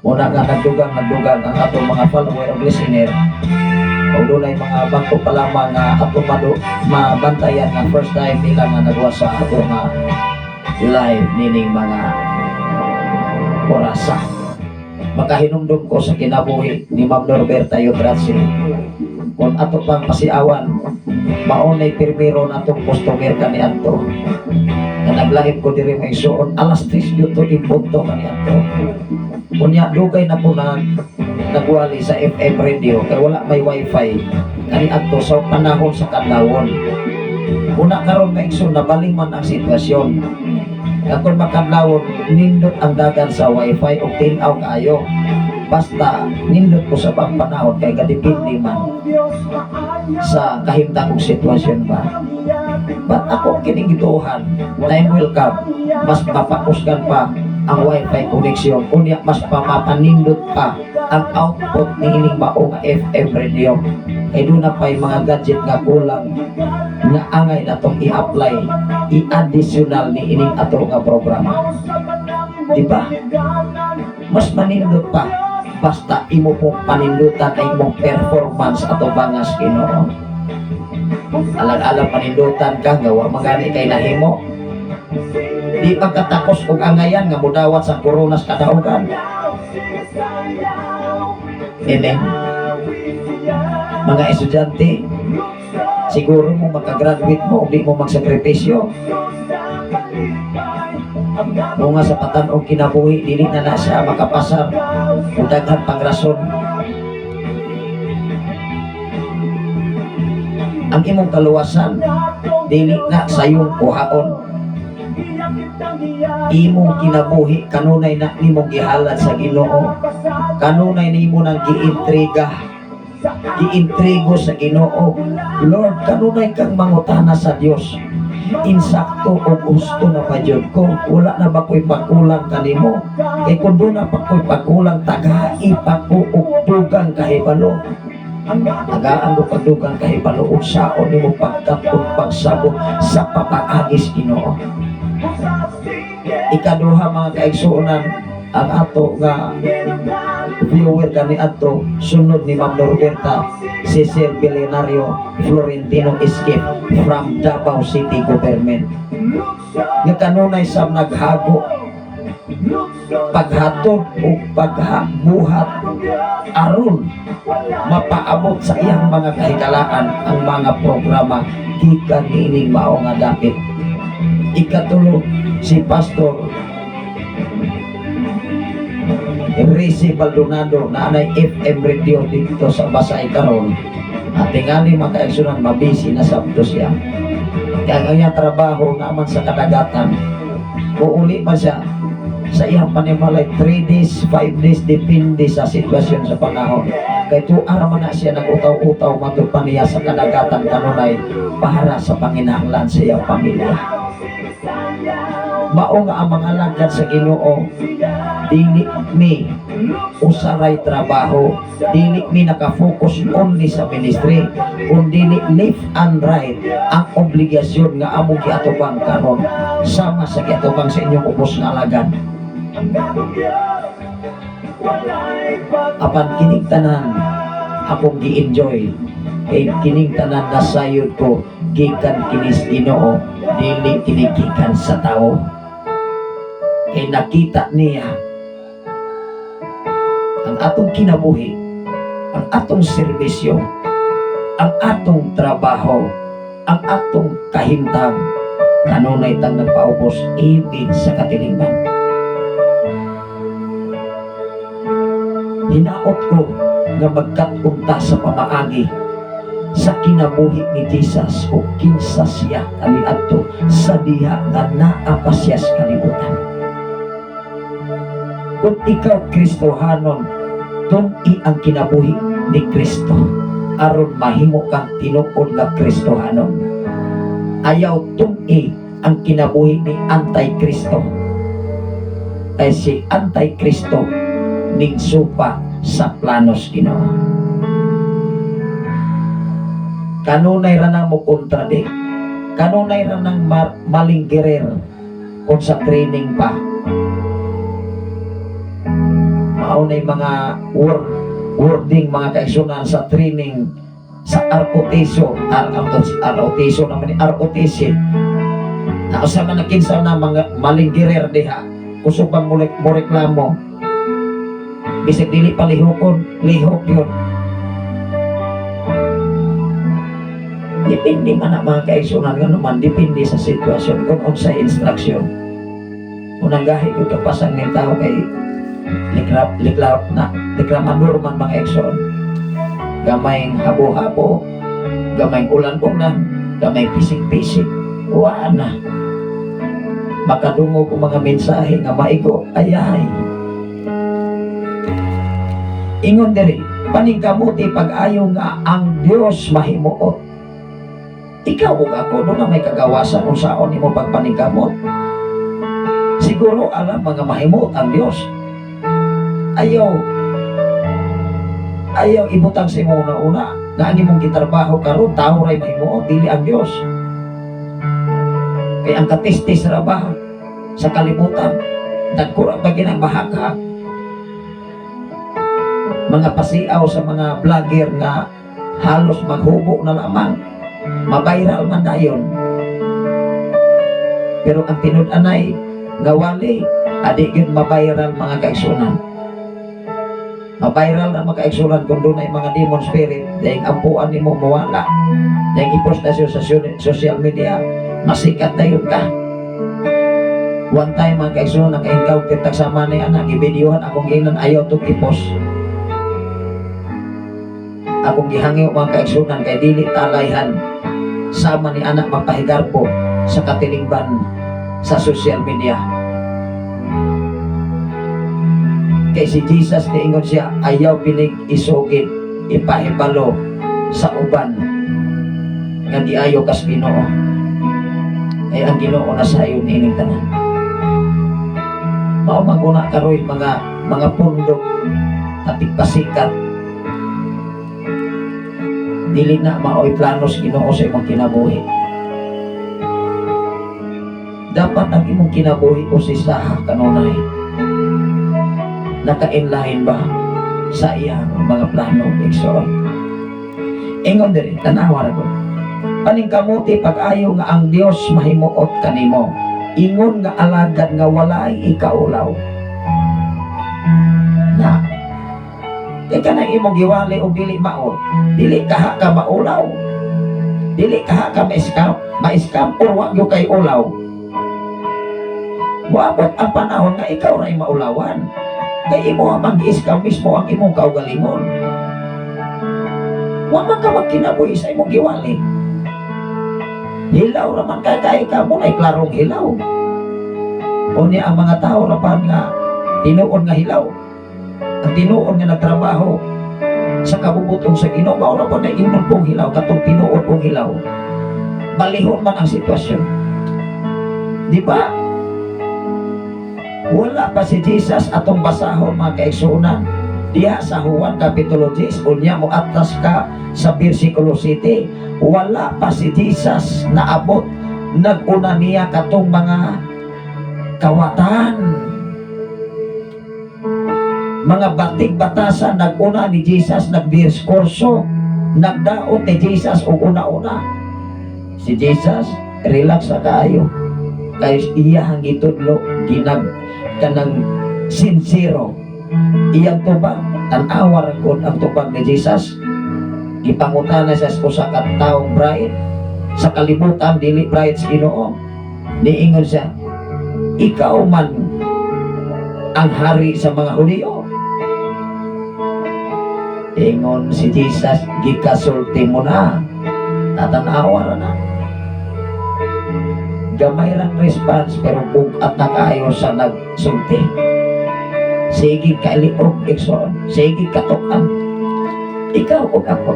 Muna nga nagdugang nagdugang ang atong mga follower o listener o dunay mga bag-o pa lamang nga atong mabantayan nga first time nila nga nagwas sa ato nga live nining mga orasa. Makahinumdum ko sa kinabuhi ni Ma'am Norberta Yudratsi. Kung ato pang pasiawan, Maunay pirmiro na itong customer kaniadto. Nga nag-live ko diri, mga igsoon, alas 3 dito in punto kaniadto. Unya dugay na po na nagwali sa FM radio kay wala may wifi kaniadto sa panahon sa kadlawon. Una karon, mga igsoon, nabaling man ang sitwasyon. Nga kung makadlawon, nindot ang dagan sa wifi o tinaw kaayo. Basta nindot ko sa pang panahon kay kadepende man sa kahimtang og sitwasyon ba. But ako kining gituohan, time will come, mas mapakusgan pa ang wifi connection. Unya mas pamapanindot pa ang output ni ining mao nga FM radio. Kay duna pa'y mga gadget nga kulang nga angay na tong i-apply, i-additional ni ining ato nga programa. Di ba? Mas manindot pa basta imo pong panindutan ay imong performance ato bangas Ginoo. Alang-alang panindutan ka nga wa magani kay nahimo. Di pagkatakos og angayan nga mudawat sa koronas kadaugan. Amen. Mga estudyante, siguro mo makagraduate mo, di mo magsakripisyo. Mo nga sa patan-og kinabuhi, dili na na siya makapasar ug daghan pang rason. Ang imong kaluwasan dili na sayong kuhaon. Imong kinabuhi kanunay na nimong gihalad sa Ginoo. Kanunay nimo nang giintriga, giintrigo sa Ginoo. Lord, kanunay kang mangutana sa Dios, insakto o gusto na pa jud ko? Wala na ba ko'y pagkulang kanimo? Kay kung duna pa ko'y pagkulang, tagai pa ko og dugang kahibalo. Tagaan ko pagdugang kahibalo unsaon nimo pagkat-on, pagsabot sa papaagis Ginoo. Ikaduha, mga kaigsuonan, ang ato nga viewer kani adto sunod ni Ma'am Norberta, si Sir Billionario Florentino Escape from Davao City Government nga kanunay sa naghago paghatod o pagbuhat aron mapaabot sa iyang mga kahigalaan ang mga programa gikan niining mao nga dapit. Ikatulo, si Pastor Rizzy Baldonado na anay FM radio dito sa Basay karon. At tingali, mga kaigsunan, mabisi na sabto siya. Kaya ang iyang trabaho naman sa kadagatan, uuli man siya sa iyang panimalay 3 days, 5 days, depende sa sitwasyon sa panahon. Kay tuar man na siya nag-utaw-utaw matud pa niya sa kadagatan kanunay para sa panginahanglan sa iyang pamilya. Mao nga ang mga alagad sa Ginoo, dili mi usaray trabaho, dili mi nakafocus only sa ministry, kun dili left and right ang obligasyon nga among giatubang karon sama sa giatubang sa inyong ubos nga alagad. Apan kining tanan akong gi-enjoy kay kining tanan nasayod ko gikan kinis Ginoo, dili kini gikan sa tao, kay nakita niya ang atong kinabuhi, ang atong serbisyo, ang atong trabaho, ang atong kahimtang. Kanunay tang nagpaubos ibig sa katilingban. Hinaot ko nga magkat-on ta sa pamaagi sa kinabuhi ni Jesus o kinsa siya kaniadto sa diha nga naa pa siya sa kalibutan. Kung ikaw Kristohanon, tun-i ang kinabuhi ni Kristo aron mahimo kang tinuod nga Kristohanon. Ayaw tun-i ang kinabuhi ni Anti-Kristo. Kay si Anti-Kristo ning supa sa planos Ginoo. Kanunay ra nang mo kontradict. Kanunay ra nang malinggerer kung sa training pa. Mao nay mga wording, mga kaigsunan, sa training sa ROTC, ROTC naman ni ROTC. Na usa man na kinsa na mga malinggerer diha, kusog bang mo reklamo. Bisag dili pa lihokon, lihok yun. Depende man na, mga kaigsunan, nga naman depende sa sitwasyon kung unsay instruction. Unang gahi ko kapasang ng tao kay likrap likrap na likramador man, mga igsoon. Gamayng habo-habo, gamayng ulan-ulan, gamay pisik-pisik, wa na. Makadungog og mga mensahe nga maigo, ayahay. Ingon diri, paningkamuti pag-ayo nga ang Dios mahimuot. Ikaw ug ako duna may kagawasan unsaon nimo pagpaningkamot. Siguro alam mga mahimuot ang Dios. Ayaw ayaw ibutang sa imong una-una nga ang imong gitrabaho karon tao ray mahimuot, dili ang Dios. Kay ang katistis ra ba sa kalibutan, dagko ra ba ginabahaka mga pasiaw sa mga vlogger nga halos maghubo na lamang, mabiral man dayon. Pero ang tinud-anay nga wali adi gyud mabiral, mga kaigsunan. Mabiral na, mga kaigsunan, kung dunay mga demon spirit dahil ampuan nimo mawala, dahil i-post na siya sa social media, masikat na yun ka. One time, mga kaigsunan, naka-encounter tag sama ni anak, gibidyohan akong ginan, ayaw tong i-post. Akong gihangyo, mga kaigsunan, kay dili talayhan sama ni anak mapahigarpo sa katilingban sa social media. Kay si Jesus, niingon siya, ayaw binig isugid, ipahibalo sa uban nga giayo kas Ginoo. Ay ang Ginoo na sayon ining tanan. Mao maguna karoy mga pundok at pasikat, dili na maoy plano sa Ginoo sa imong kinabuhi. Dapat ang imong kinabuhi o sisaha kanunay naka-inline ba sa iyang mga plano, igsoon. Ingon diri, tanawa ra ko. Paningkamuti pag-ayo nga ang Dios mahimuot kanimo. Ingon nga alagad nga walay ikaulaw. Na. Kay kanang imong giwali og dili mao, dili kaha ka maulaw. Dili kaha ka ma-scam, ma-scam or wa gyud kay ulaw. Moabot ang panahon nga ikaw ray maulawan. Kay imo ang gi-scam mismo ang imong kaugalingon. Wa man ka magkinabuhi sa imong giwali. Hilaw raman kay kay ka mo na klarong hilaw. Unya ang mga tao ra pa nga tinuod nga hilaw. Ang tinuod nga nagtrabaho sa kabubutong sa Ginoo, mao ra po na ingon pong hilaw, katong tinuod pong hilaw. Balihon man ang sitwasyon. Di ba? Wala pa si Jesus, atong basahon, mga kaigsuonan. Diha sa Juan Kapitulo 10, unya mo atras ka sa versikulo 7, wala pa si Jesus naabot. Nag-una niya katong mga kawatan. Mga batig batasan, nag-una ni Jesus, nagdiskurso, nagdaot ni Jesus og una-una. Si Jesus, relax na kaayo. Kay iya ang gitudlo, ginag kanang sincero. Iyang tubag, tan-awa ra gud ang tubag ni Jesus. Gipangutana sa usa ka taong bride sa kalibutan, dili bride sa Ginoo. Niingon siya, "Ikaw man ang hari sa mga Hudiyo?" Ingon si Jesus, "Gikasulti mo na." Tatanawa ra na. Gamay rang response pero bugat na kayo sa nagsulti. Sige kailiog, igsoon. Sige katukan. Ikaw o ako.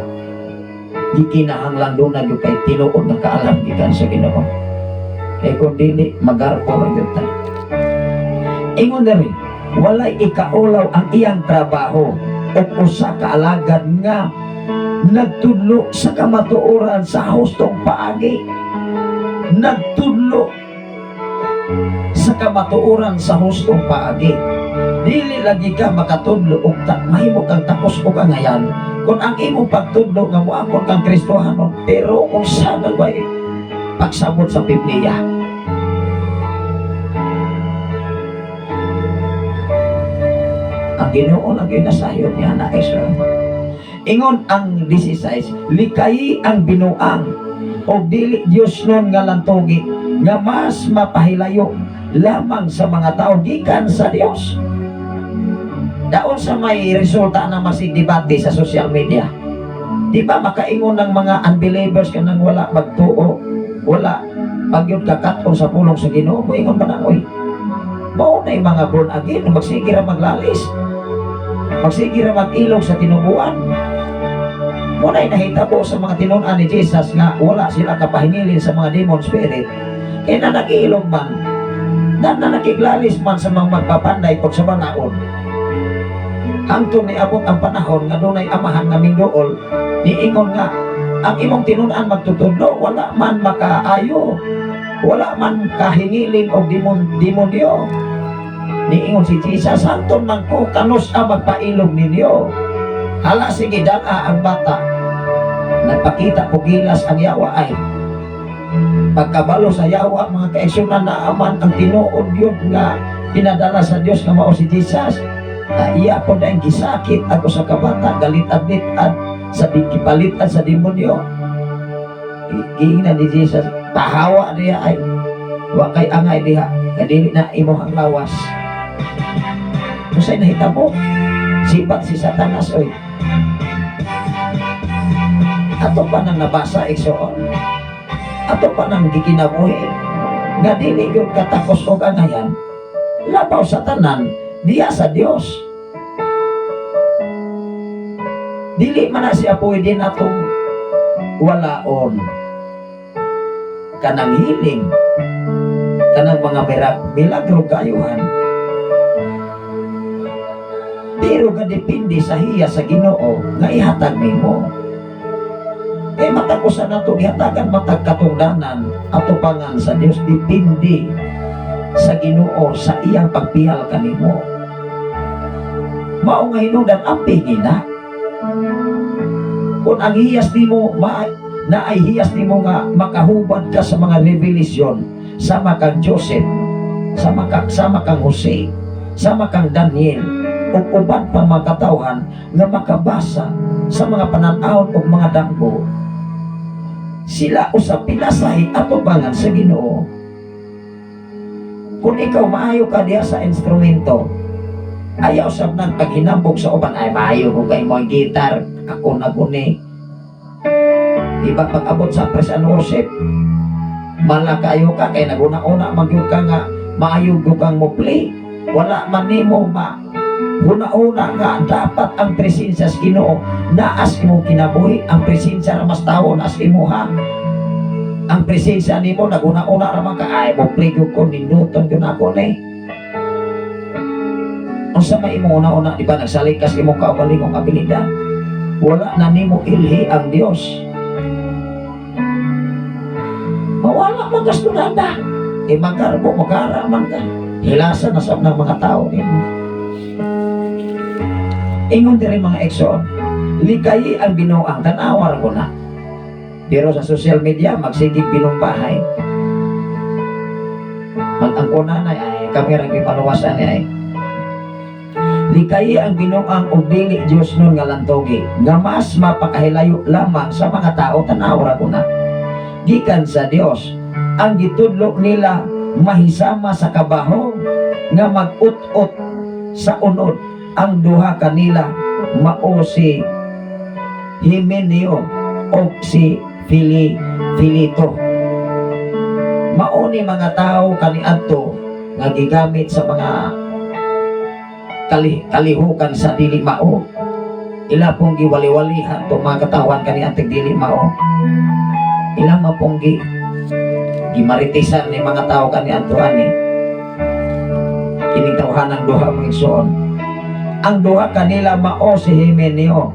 Gikinahanglan duna gyud kay tinuod nga kaalam gikan sa Ginoo. Kay kung dili, magarpo ra gyud ta. Ingon diri, walay ikaulaw ang iyang trabaho o usa ka alagad nga nagtudlo sa kamatuoran sa hustong paagi. Nagtudlo sa kamatuoran sa hustong paagi. Dili lagi ka makatudlo og ta, mahimo kang takos og angayan kung ang imong pagtudlo nga moangkon kang Kristohanon, pero unsa na ba pagsabot sa Biblia. Ang Ginoo lang gyud nasayod niya na Israel. Ingon ang 16, likayi ang binuang. O dili Diyos nun nga lantugi nga mas mapahilayo lamang sa mga tao gikan sa Dios. Daon sa may resulta na masig debate sa social media. Di ba makaingon ng mga unbelievers kanang wala magtuo, wala pagyud kakat-on sa pulong sa Ginoo, moingon pa na, "Oy, mao na yung mga born again, magsige ra maglalis. Magsige ra mag-ilog sa tinubuan." Mao na'y nahitabo sa mga tinun-an ni Jesus nga wala sila kapahingilin sa mga demon spirit. Kaya na nag-iilog man, na, na nakiglalis man sa mga magpapanday pag sa balaod. Hangtod niabot ang panahon nga dunay amahan nga mingduol, niingon nga ang imong tinun-an magtutudlo, wala man makaayo, wala man kahingilin og demonyo. Niingon si Jesus, "Hangtod man ko kanus ang magpailog ninyo? Hala sige, dala ang bata." Nagpakita ko gilas ang yawa ay. Pagkabalo sa yawa, mga kaigsuonan, naaman ang tinuod yun nga pinadala sa Dios nga mao si Jesus. Na iya po na gisakit ako sa kabata, galit at litad sa gipalitan sa demonyo. Giingnan ni Jesus, "Pahawa niya ay wa kay angay diha, kadili na imo ang lawas." Unsay nahitabo? Sibat si Satanas, oy. Ato pa nang nabasa, igsoon. Ato pa nang gikinabuhi nga dili gyud katakos og angayan labaw sa tanan diya sa Dios. Dili man na siya pwede natong walaon kanang healing, kanang mga milagro, kayuhan, pero ga depende sa hiya sa Ginoo nga ihatag nimo. Kay matag usa nato gihatagan matag katungdanan atubangan sa Dios, depende sa Ginoo sa iyang pagpihal kanimo. Mao nga hinungdan amping na kung ang hiyas nimo ma na ay hiyas nimo nga makahubad ka sa mga revelation sama kang Joseph, sama kang Jose, sama kang Daniel ug uban pang mga katawhan nga makabasa sa mga panan-awon ug mga damgo, sila usab pinasahi atubangan sa Ginoo. Kung ikaw maayo ka diha sa instrumento, ayaw sab nang paghinambog sa uban, "Ay, maayo ko kay mo ang gitar, ako na guni." Di ba pag abot sa praise and worship, mala kayo ka kay naguna-una man gyud ka nga maayo gyud kang mo play. Wala man nimo ma huna-huna nga dapat ang presensya sa Ginoo naas imong kinabuhi, ang presensya ra mas tawo naas imo ha. Ang presensya nimo, naguna-una ra man ka, "Ay, mo play gyud ko, ninduton gyud ako ni." Unsa may imong una-una, di ba nagsalig kas imong kaugalingong abilidad? Wala na nimo ilhi ang Dios. Mawala man kastunada. E magkarbo, magkara man ka. Hilasa na sab ng mga tao nimo. Ingon diri, mga igsoon, likayi ang binuang, tanawar ko na. Pero sa social media, magsigig binumpahay. Mag-angkona na, ay, kami rin ipaluwasan niya ay. Likayi ang binuang og dili Diyos nun nga lantogi, nga mas mapakahilayo lamang sa mga tao, tanawara ko na. Gikan sa Dios, ang gitudlo nila mahisama sa kabahong nga mag-ut-ut sa unod. Ang duha kanila mao si Himeneo o si Filito. Mao ni mga tao kaniadto nga gigamit sa mga kalihukan sa dili mao. Ila pong giwali-walihan to mga katawan kaniadtong dili mao. Ila mapong gimaritisan ni mga tao kaniadto ani. Kining tawhanang duha, mga igsoon. Ang duha kanila mao si Himeneo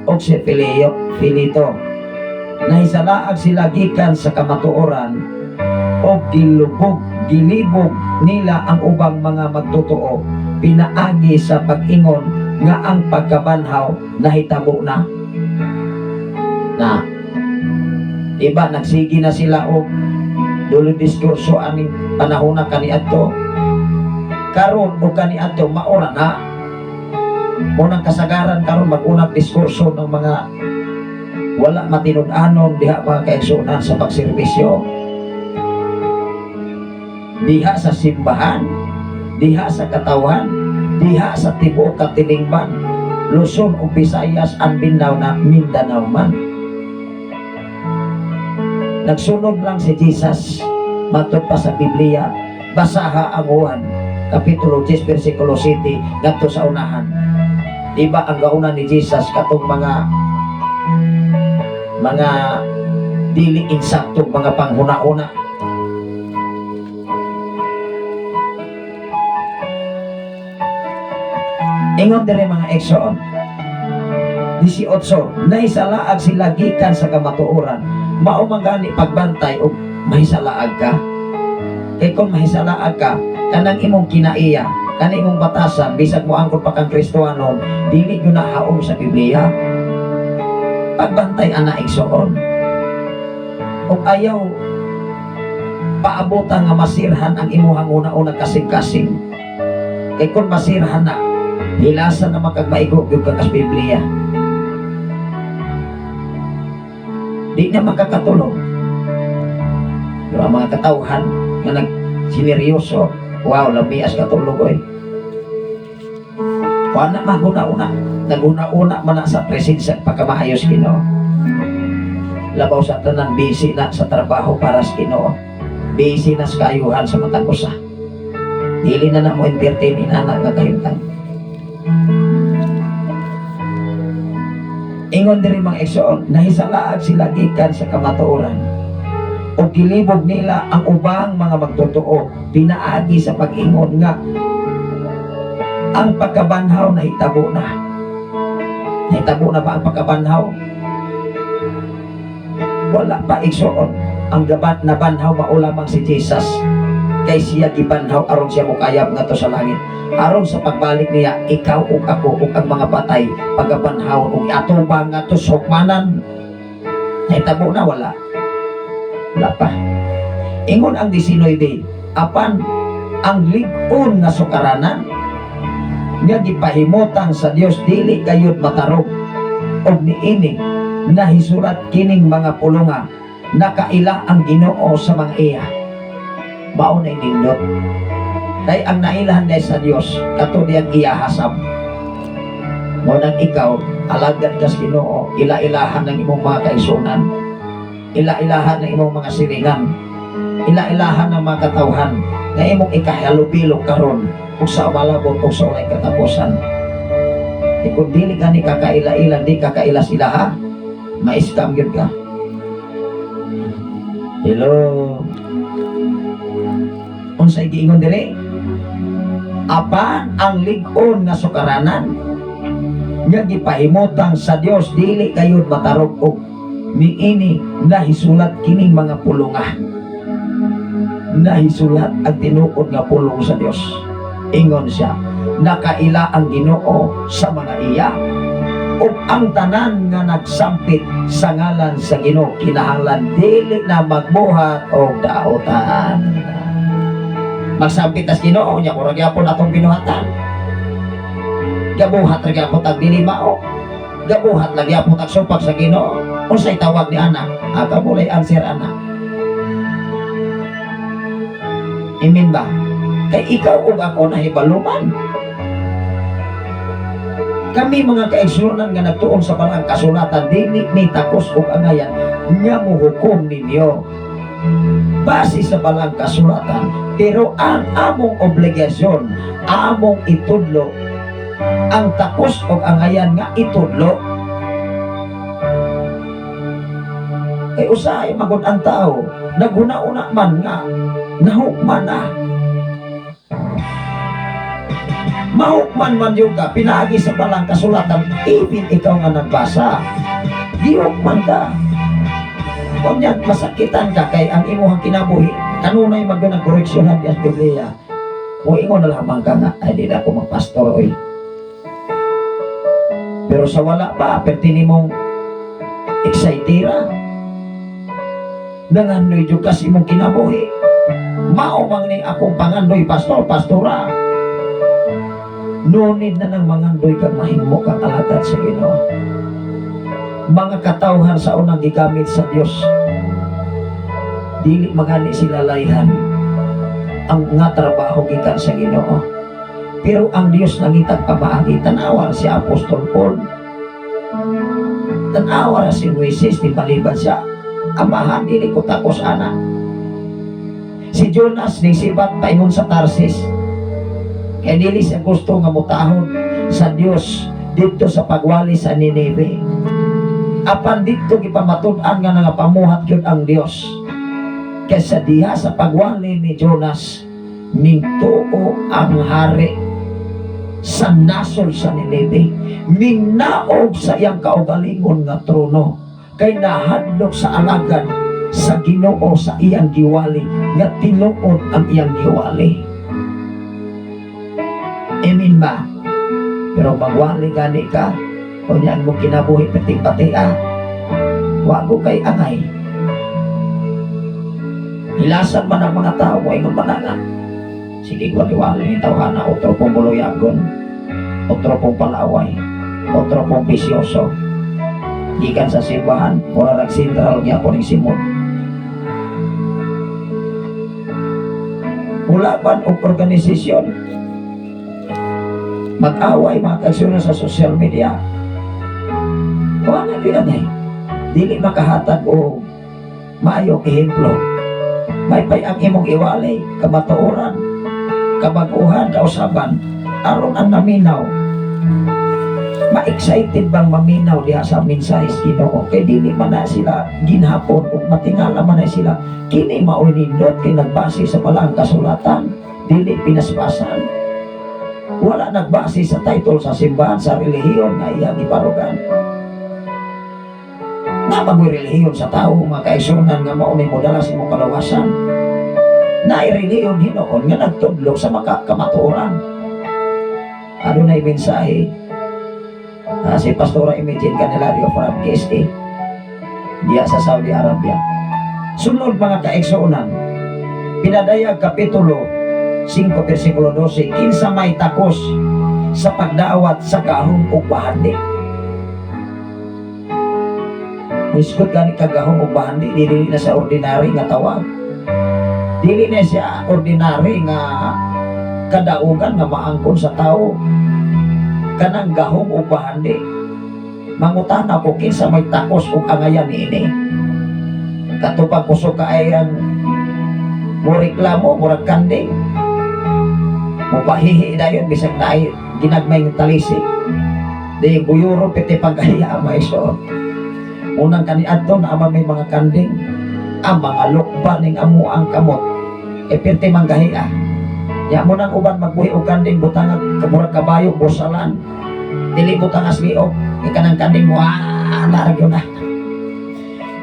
o si Filito. Nahisalaag sila gikan sa kamatuoran o gilubog, gilibog nila ang ubang mga magtotoo pinaagi sa pag-ingon nga ang pagkabanhaw nahitabo na. Na iba nagsige na sila og dulo diskurso aning panahon na kaniadto karon o kaniadto maura na. Unang kasagaran karon mag-unang diskurso ng mga Wala matinud-anon diha, mga kaigsunan, sa pagserbisyo. Diha sa simbahan, diha sa katawan, diha sa tibuok katilingban, Luzon ug Visayas and Mindanao na Mindanao man. Nagsunod lang si Jesus matod pa sa Biblia. Basaha ang Juan Kapitulo 10 versikulo 7 ngadto sa unahan. Di ba ang gauna ni Jesus katong mga dili insaktong mga panghuna-una? Ingon dire, mga igsoon, 18, nahisalaag sila gikan sa kamatuoran. Mao man gani pagbantay og mahisalaag ka. Kay kung mahisalaag ka, kanang imong kinaiya, kanang imong batasan, bisag mo angkon pa kang Kristohanon, dili gyud na haom sa Biblia. Pagbantay ana, igsoon. Ug ayaw paabutan nga masirhan ang imuhang una-una kasing-kasing. Kay kung masirhan na, hilasan na makagmaigo gyud ka kas Biblia. Di na makakatulog. Pero ang mga katawhan nga nagsineryoso, wow, lamias katulog oy. Wala maguna-una. Naguna-una man na sa presensya pagkamaayos Ginoo. Labaw sa tanan, busy na sa trabaho para sa Ginoo. Busy na sa kaayuhan sa matag usa. Dili na na mo entertain inana nga kahimtang. Ingon diri, mga igsoon, nahisalaag sila gikan sa kamatuoran. O gilibog nila ang ubang mga magtotoo pinaagi sa pag-ingon nga ang pagkabanhaw nahitabo na. Nahitabo na ba ang pagkabanhaw? Wala pa, igsoon. Ang gabat na banhaw mao lamang si Jesus. Kay siya gibanhaw aron siya mukayab ngadto sa langit. Aron sa pagbalik niya, ikaw ug ako ug ang mga patay pagabanhaw ug atubang ngadto sa hukmanan. Nahitabo na wala? Wala pa. Ingon ang 19, apan ang lig-on nga sukaranan nga gipahimutang sa Dios dili kayod matarog og niini nahisulat kining mga pulunga, nakaila ang Ginoo sa mga iya. Mao na nindot kay ang nailahan dahil sa Dios kato diyang iyahasab mo nang ikaw alagad ka sa Ginoo, ila-ilahan ng imong mga kaigsunan, ila-ilahan ng imong mga siringan, ila-ilahan ng mga katawhan nga imong ikahalubilo karon ug sa malabot ug sa walay katapusan. E kung dili ka ni kakaila-ila, di ka kaila sila ha, ma-scam gyud ka. Hello. Unsay giingon dire? Apan ang lig-on nga sukaranan nga gipahimutang sa Dios dili kayod matarog og niini nahisulat kining mga pulunga. Nahisulat ang tinuod nga pulong sa Dios. Ingon siya, nakaila ang Ginoo sa mga iya ug ang tanan nga nagsampit sa ngalan sa Ginoo kinahanglan dili na magbuhat og daotan. Magsampit tas Ginoo nya murag gyapon atong binuhatan. Gabuhat ra gyapon tag dili mao. Gabuhat lang gyapon tag supak sa Ginoo. Unsay tawag ni ana? Aka mo answer ana. Imin ba? Kay ikaw ug ako nahibaluman. Kami mga kaigsunan nga nagtuon sa balaang kasulatan, dili ni takos og angayan nga mohukom ninyo base sa balaang kasulatan, pero ang among obligasyon, among itudlo ang takos og angayan nga itudlo. Kay usahay magod ang tao naghuna-una man nga nahukman na mahukman man yung ka pinaagi sa balang kasulatan. Even ikaw nga nagbasa, gihukman ka. Unya masakitan ka kay ang imuhang kinabuhi kanunay magdo ng koreksyonan diya sa Biblia. Mo ingon na lamang ka nga, ay, di na ako magpastor oy. Pero sa wala pa, perti nimong excitera nangandoy jud ka sa imong kinabuhi. Mao man ni akong pangandoy, pastor, pastora. No need na nang mangandoy kag mahimo kang alagad sa Ginoo. Mga katawhan sa unang gigamit sa Dios, dili magani sila layhan ang nga trabaho gikan sa Ginoo. Pero ang Dios nangitag pamaagi. Tanawa si Apostol Paul. Tanawa ra si Moises, di paliban siya. Amahan, dili ko takos ana. Si Jonas ni sibat paingon sa Tarsis. Kay dili siya gusto nga mutahon sa Dios didto sa pagwali sa Nineve. Apan didto gipamatud-an nga nangapamuhat gyud ang Dios. Kaysa diha sa pagwali ni Jonas, mingtuo ang hari sa nasod sa Nineve. Mingnaog sa iyang kaugalingon nga trono kay nahadlok sa alagad sa Ginoo sa iyang giwali nga tinuod ang iyang giwali. Amen ba? Pero magwali gani ka, unya mo kinabuhi pati-pati ah. Wago kay angay. Hilasan man ang mga tao, ingon man nga. Sige, wali-wali ni tawhana, otro pong buluyagon, otro pong palaway, otro pong bisyoso. Gikan sa simbahan, mura rag sentral gyapon ning simod. Mulaban og organisasyon, mag-away mga kagsuna sa social media. Wala na gyud eh. Dili makahatag og maayong ehemplo. Maypay ang imong iwali, kamatuoran, kabaguhan, kausaban, aron ang naminaw. Ma-excited bang maminaw diha sa mensahe sa Ginoo kay dili man na sila ginhapon ug matingala man na sila kini maoy nindot kay nagbase sa balaang kasulatan, dili pinaspasan, wala nagbase sa title sa simbahan, sa relihiyon nga iyang giparugan. Nabagoy relihiyon sa tao, mga kaigsuonan, nga mao ni modala sa imong kalawasan. Naay relihiyon hinuon nga nagtudlo sa kamatuoran. Adunay mensahe. Si Pastora Imagine Canelario from KSA diya sa Saudi Arabia. Sunod, mga kaigsuonan, Pinadayag Kapitulo 5 versikulo 12, kinsa may takos sa pagdawat sa gahom ug bahandi. Muisgot gani ka gahom ug bahandi, dili na sa ordinary nga tawag. Dili na siya ordinary nga kadaugan nga maangkon sa tao. Kanang gahom ug bahandi. Mangutana ko, kinsa may takos ug angayan niini? Katupag kusog kaayang mo reklamo, murag kanding. Mupahihi dayon bisag naay ginagmay ng talisik. Di guyuro piti pagkaya may so. Unang kaniadto na ama may mga kanding, ang mga lukba ning amo ang kamot. E pirti manggahia. Ya mo nang uban magbuhi og kanding, butang murag kabayo busalan. Dili butang asliok kay kanang kanding mo ah narag yun ah.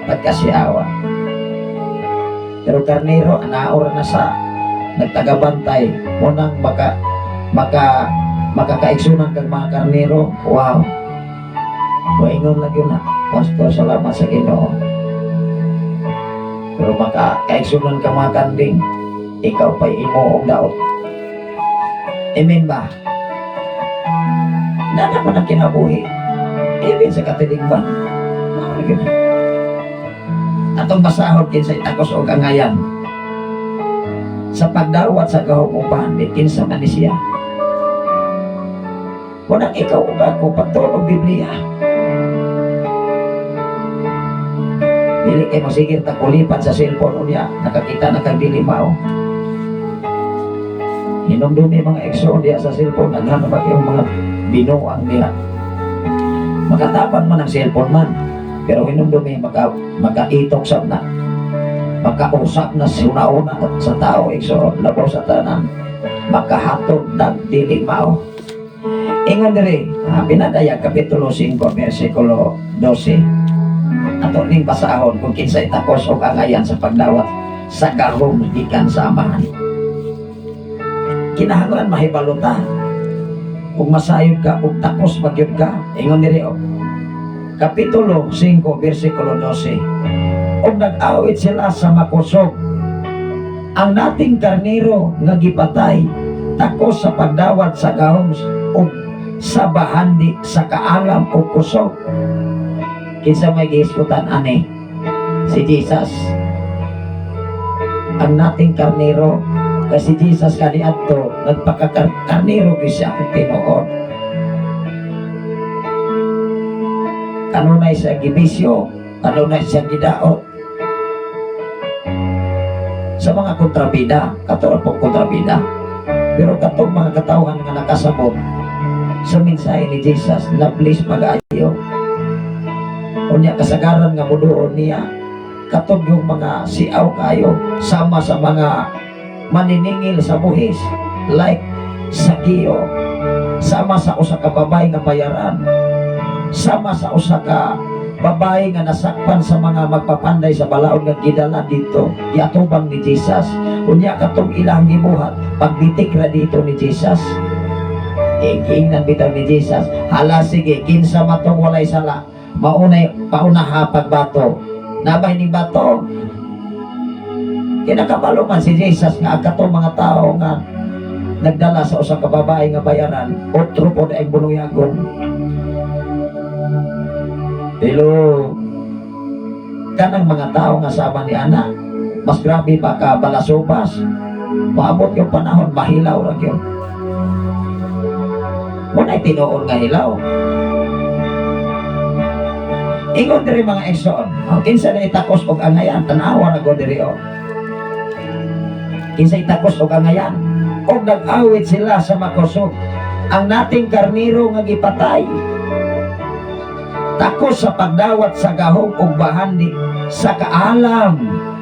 Pagkasiawa. Pero karnero anaor na sa nagtagabantay mo nang maka maka makakaigsunan kag mga karnero. Wow. Moingon lang yun na. Pastor, salamat sa Ginoo. Pero makakaigsunan ka mga kanding, ikaw pa'y imo og daot. Amen ba? Na naman ang kinabuhi. Amen sa katilingban. Mao yun. Atong basahon kinsay takos og angayan sa pagdawat sa gahom ug bahandi, kinsa man ni siya. Unang ikaw ug ako pagtuon og Biblia. Dili kay mosigir ta kulipan sa cellphone unya nakakita na kag dili mao. Hinumdumi, mga igsoon, diha sa cellphone daghan na ba kayong mga binuang diha. Makatapan man ang cellphone man. Pero hinumdumi makaitok sab na. Makausap na suna-una sa tao, igsoon, labaw sa tanan. Makahatod ng dili mao. Ingon diri, Pinadayag Kapitulo 5 versikulo 12. Ato ning basahon kung kinsay takos og angayan sa pagdawat sa gahom gikan sa Amahan. Kinahanglan mahibalo ta. Kung masayod ka ug takos magyud ka, ingon diri oh. Kapitulo 5 versikulo 12. Ug nag-awit sila sa makusog. Ang nating karnero nga gipatay takos sa pagdawat sa gahom ug sa bahandi sa kaalam ug kusog. Kinsa may gihisgutan ani? Si Jesus. Ang nating karnero, kasi Jesus kaniadto nagpakakarnero gyud siya ang tinuod. Kanunay sa gibisyo, kanunay siya gidaot sa mga kontrabida, katulad pong kontrabida. Pero katong mga katawhan nga nakasabot sa mensahe ni Jesus, na-bless pag-ayo. Unya kasagaran nga muduon niya, katong yung mga siaw kayo, sama sa mga maniningil sa buhis, like Sakeo, sama sa usa ka babae nga bayaran, sama sa usa ka babae nga nasakpan sa mga magpapanday sa balaod nga gidala dito, giatubang ni Jesus. Unya katong ilang gibuhat, pagbitik ra dito ni Jesus. Giingnan bitaw ni Jesus, "Hala sige, kinsa matong walay sala, maunay paunaha pagbato." Nabay ni bato. Kinakabalo man si Jesus nga ang katong mga tao nga nagdala sa usa ka babae nga bayaran, otro po na ang bunuyagon. Pero kanang mga tao nga sama ni ana, mas grabe pa ka balasubas. Maabot yung panahon, mahilaw ra gyud. Muna'y tinuod nga hilaw. Ingon diri, mga igsoon, oh, kinsa na itakos og angayan, tan-awa na ko diri oh. Kinsa itakos og angayan, og nag-awit sila sa makusog. Ang nating karniro nga gipatay, takos sa pagdawat sa gahom og bahandi, sa kaalam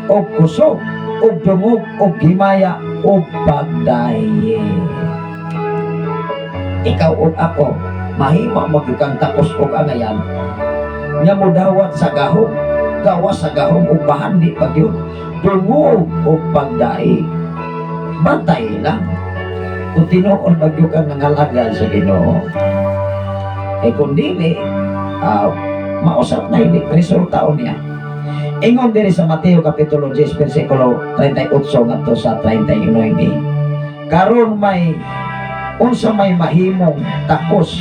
og kusog og dungog og himaya og pagdaye. Ikaw ug ako, mahimo mo gyud kang takos og angayan nga modawat sa gahom, gawas sa gahom ug bahandi pa gyud, dungog og pagdaig. Bantay lang kung tinuod ba gyud kang nangalagad sa Ginoo. Eh kung dili, mausap na hindi resulta niya. Ingon diri sa Mateo kapitulo 10 versikulo 38 ngadto sa 39. Karon may unsa may mahimong takos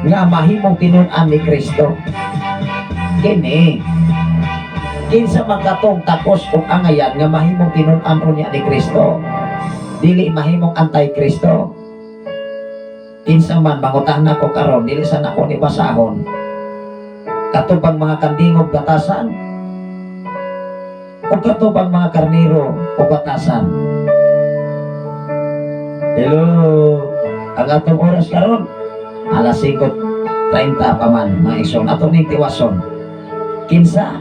nga mahimong tinun-an ni Kristo? Kini, kinsa man katong takos og angayan nga mahimong tinun-an unya ni Kristo? Dili mahimong anti-Kristo. Kinsa man, mangutana ko karon, dili sa nako ni basahon. Kato bang mga kandingog batasan? O kato bang mga karniro o batasan? Hello, ang atong oras karon alas 5:30 pa man, mga igsoon. Ato ning tiwason. Kinsa?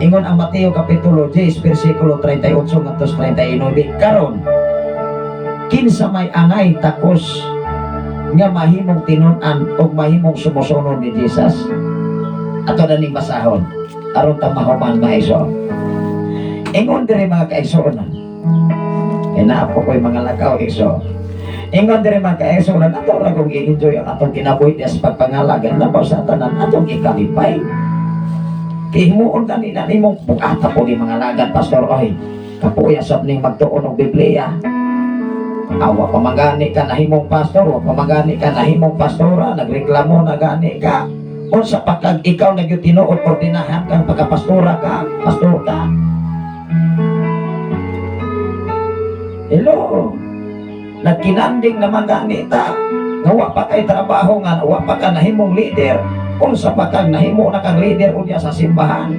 Ingon ang Mateo kapitulo 10 versikulo 38 ngadto sa 39. Karon, kinsa may angay takos nga mahimong tinun-an o mahimong sumusunod ni Jesus? Ato na ning basahon aron ta mahuman, mga igsoon. Ingon diri, mga kaigsoon. Kay naa po ko'y mga lakaw, igsoon. Ingon diri, mga kaigsoon, ato ra kong i-enjoy ang atong kinabuhi sa pagpangalagan labaw sa tanan atong ikalipay. Kay himuon kanina nimong bugata po ni mga lagad, pastor oy. Kapuya sab ning magtuon og Biblia. Awa pa man gani ka nahimong pastor, wa pa man gani ka nahimong pastora, nagreklamo na gani ka. Unsa pa kag ikaw na gyud tinuod ordinahan kang pagkapastora ka, pastor ka. Hello. Nagkinanding naman gani ta. Nga wa pa kay trabaho, nga wa pa ka nahimong leader. Unsa pa kang nahimo na kang leader unya sa simbahan?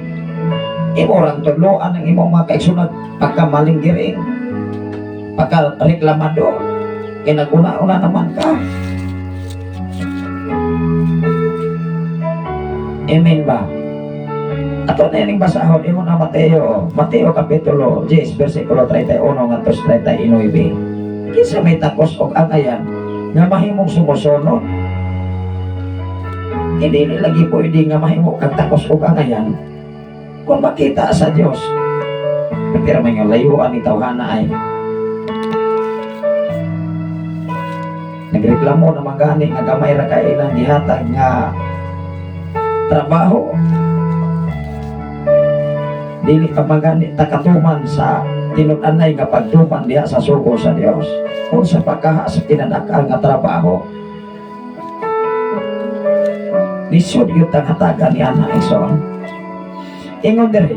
Imo rang tudloan ang imong mga kaigsunan pagka malinggiring, pagka reklamador, kay naguna-una naman ka. Amen ba? Ato na ining basahon, ingon ang Mateo, Mateo kapitulo 10 versikulo 31 ngadto sa 39. Kinsa may takos og angayan nga mahimong sumusunod? Hindi ni lagi pwede nga mahimo kang takos og angayan kung makita sa Dios. Pero may nga layuan ni tawhana ay nagreklamo naman gani nga gamay ra kay ilang gihatag nga trabaho. Dili pa man gani ta katuman sa tinud-anay nga pagtuman diha sa sugo sa Dios. Unsa pa kaha sa kinadakal nga trabaho? Lisod gyud tang hatagan ni ana, igsoon. Ingon diri,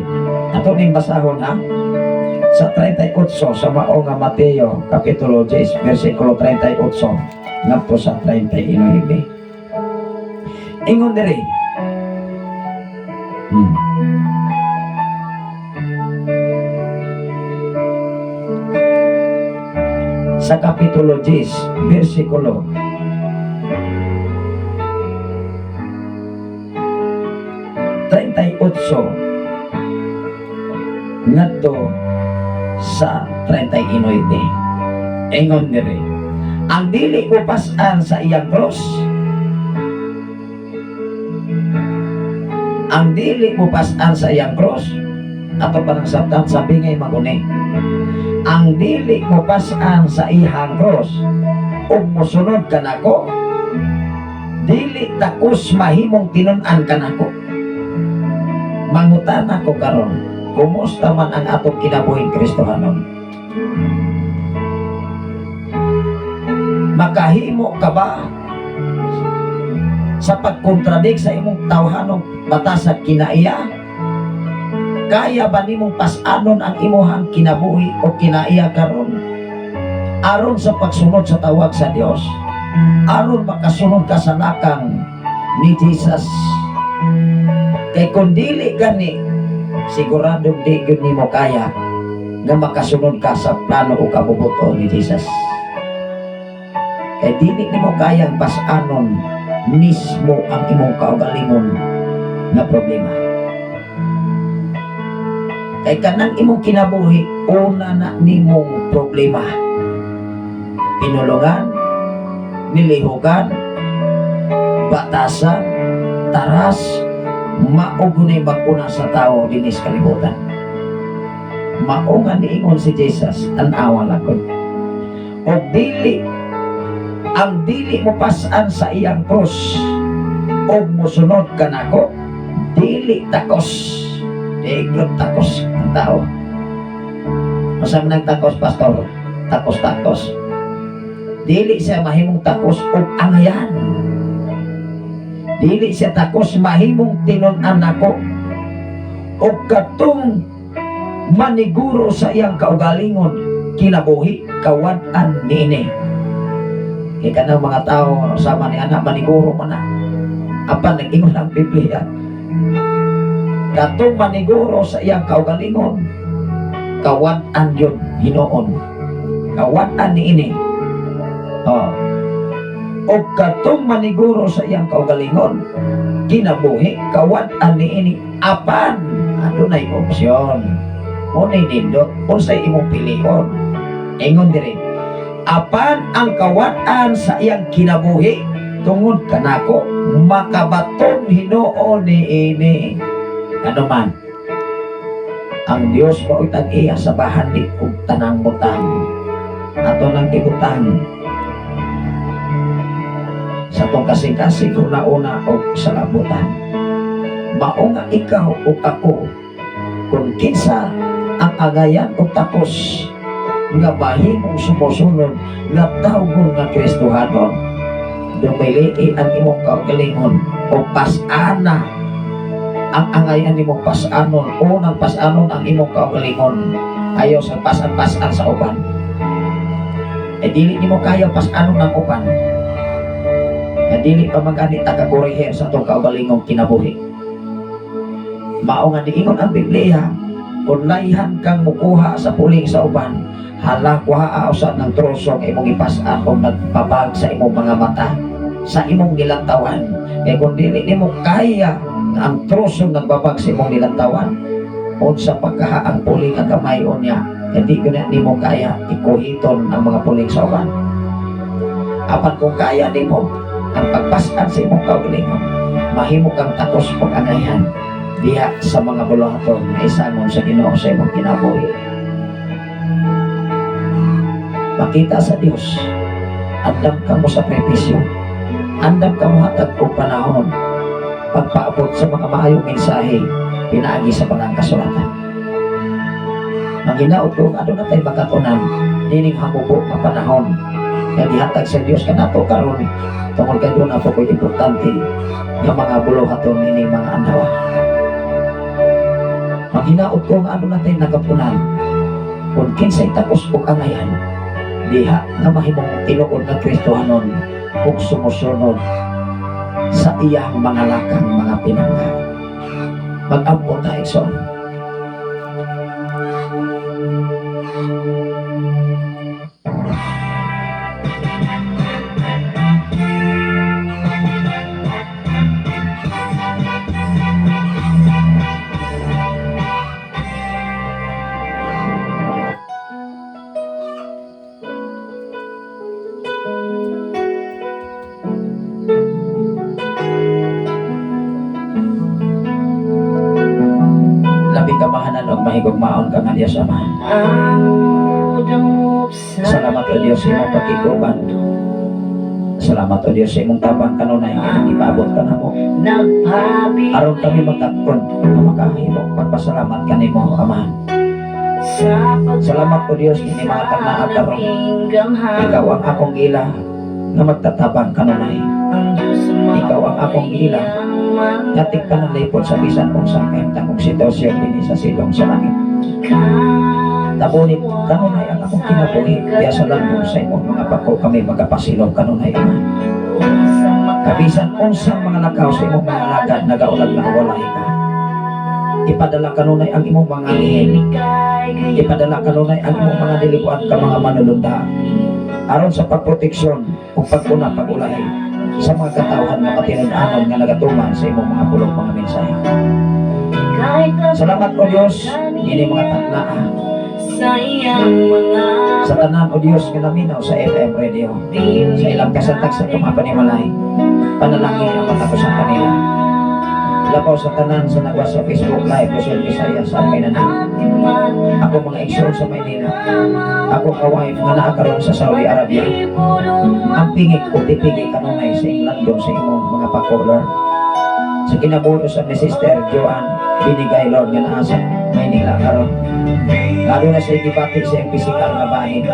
ato ning basahon ha, sa 38 sa mao nga Mateo kapitulo 10 versikulo 38 ngadto sa 39. Ingon diri. Sa kapitulo 10 versikulo 38 ngadto sa 39. Ingon diri, ang dili upasan sa iyang cross, ang dili mupas-an sa iyang cross, ato pa nang sabtan sa bingay maguni, ang dili mupas-an sa iyang cross ug mosunod kanako, dili takos mahimong tinun-an kanako. Mangutana ko karon, kumusta man ang atong kinabuhing Kristohanon? Makahimo ka ba sa pagkontradik sa imong tawhanong batas at kinaiya? Kaya ba nimong pas-anon ang imuhang kinabuhi o kinaiya karon aron sa pagsunod sa tawag sa Dios, aron makasunod ka sa lakang ni Jesus? Kay kung dili gani, siguradong di gyud nimo kaya nga makasunod ka sa plano o kabubuton ni Jesus, kay dili nimo kayang pas-anon mismo ang imong kaugalingon na problema, kay kanang imong kinabuhi, una na nimong problema, pinulungan, nilihukan, batasan, taras, mao gunay maguna sa tao dinis kalibutan. Mao nga niingon si Jesus, tan-awa lakod. O dili, ang dili mo pasan sa iyang krus o musunod kanako, dili takos. Di takos ang tao. Unsa man ang takos, pastor? Takos-takos. Dili siya mahimong takos og angayan. Dili siya takos mahimong tinun-an nako. Og katong maniguro sa iyang kaugalingon kinabuhi, kawad-an niini. Kay kanang mga tao sama ni anak, maniguro man na. Apan nag-ingon ang Biblia, katong maniguro sa iyang kaugalingon, kawad-an yun hinuon. Kawad-an niini. Oh. O katong maniguro sa iyang kaugalingon kinabuhi, kawad-an niini, apan adunay opsyon. Unay nindot, unsay imong pilion? Ingon diri, apan ang kawad-an sa iyang kinabuhi tungod kanako, makabaton hinuon niini. Ano man, ang Dios mao'y tag-iya sa bahandi ug tanang butang. Ato nang ibutang sa atong kasing-kasing, una-una og sa labutan. Mao nga ikaw ug ako, kung kinsa ang angayan og takos nga mahimong sumusunod nga tawgon nga Kristohanon, dumilii ang imong kaugalingon o pas-ana ang angayan nimong pas-anon. Unang pas-anon ang imong kaugalingon, ayaw sa pasan-pasan sa uban. Eh dili nimo kaya pas-anon ang uban, eh dili pa magani taga-koreher sa atong kaugalingong kinabuhi. Mao nga niingon ang Biblia, kung layhan kang mukuha sa puling sa uban, hala, kuha usa ng troso nga imong ipas-an o nagpabag sa imong mga mata, sa imong nilantawan. Kay kung dili nimo kaya nga ang troso nagbabag sa imong nilantawan, unsa pagkaha ang puling nga gamay unya, hindi ko na nimo kaya ikuhiton ang mga puling sa uban. Apan kung kaya nimo ang pagpas-an sa imong kaugalingon, mahimo kang takos pag-angayan diha sa mga buluhaton nga isangon sa Ginoo sa imong kinabuhi. Makita sa Dios, andam ka mo sakripisyo, andam ka mo hatag og panahon pagpaabot sa mga maayong mensahe pinaagi sa panang kasulatan. Ang hinaot ko, aduna tay makatunan nining hamubo nga panahon. Nga gihatag sa Dios kanato karon tungod kay duna pa ko'y importante nga mga buluhaton ini mga adlaw. Maghinaot ko nga ano natin nakapunan kung kinsay takos og angayan diha nga mahimong tinuod nga Kristohanon ug sumusunod sa iyang mga lakang mga pinangga. Mag-ampo ta, igsoon. Labing kamahanan og mahigugmaon ka nga Dios Ama. Salamat, O Dios, sa imong pagkiguban. Salamat, O Dios, sa imong tabang kanunay nga imong ipaabot kanamo. Aron kami matakon nga makahimo pagpasalamat kanimo, Ama. Salamat, O Dios, kini mga taknaa karon. Ikaw ang akong ila nga magtatabang kanunay. Ikaw ang akong ila nga tigpanalipod sa bisan unsang kahimtang ug sitwasyon dinhi sa silong sa langit. Tabunit kanunay ang akong kinabuhi diya sa landong sa imong mga pako kami magapasilong kanunay, Ama. Kabisan unsang mga lakaw sa imong mga alagad nagaulag na walay ka. Ipadala kanunay ang imong mga anghel. Ipadala kanunay ang imong mga dilibuan ka mga manulunda aron sa pagproteksyon ug pagpuna pag-ulahi sa mga katawhan nga matinud-anon nga nagatuman sa imong mga pulong mga mensahe. Salamat, O Dios, ini mga taknaa sa tanan, O Dios, nga naminaw sa FM radio sa ilang kasatag sa kumapanimalay. Panalangin ang katapusan kanila. Labaw sa tanan sa nagwa sa Facebook Live, Luzon, Visayas, sa Mindanao. Ako mga igsoon sa Maynila. Ako ka-wife nga naa karon sa Saudi Arabia. Ang pingik o tipigi kanunay sa England sa imong mga pako, Lord. Sa kinabuhi sa ni Sister Joanne Binigay, Lord, nga naa sa Maynila karon. Lalo na sa gibati sa iyang pisikal nga bahin.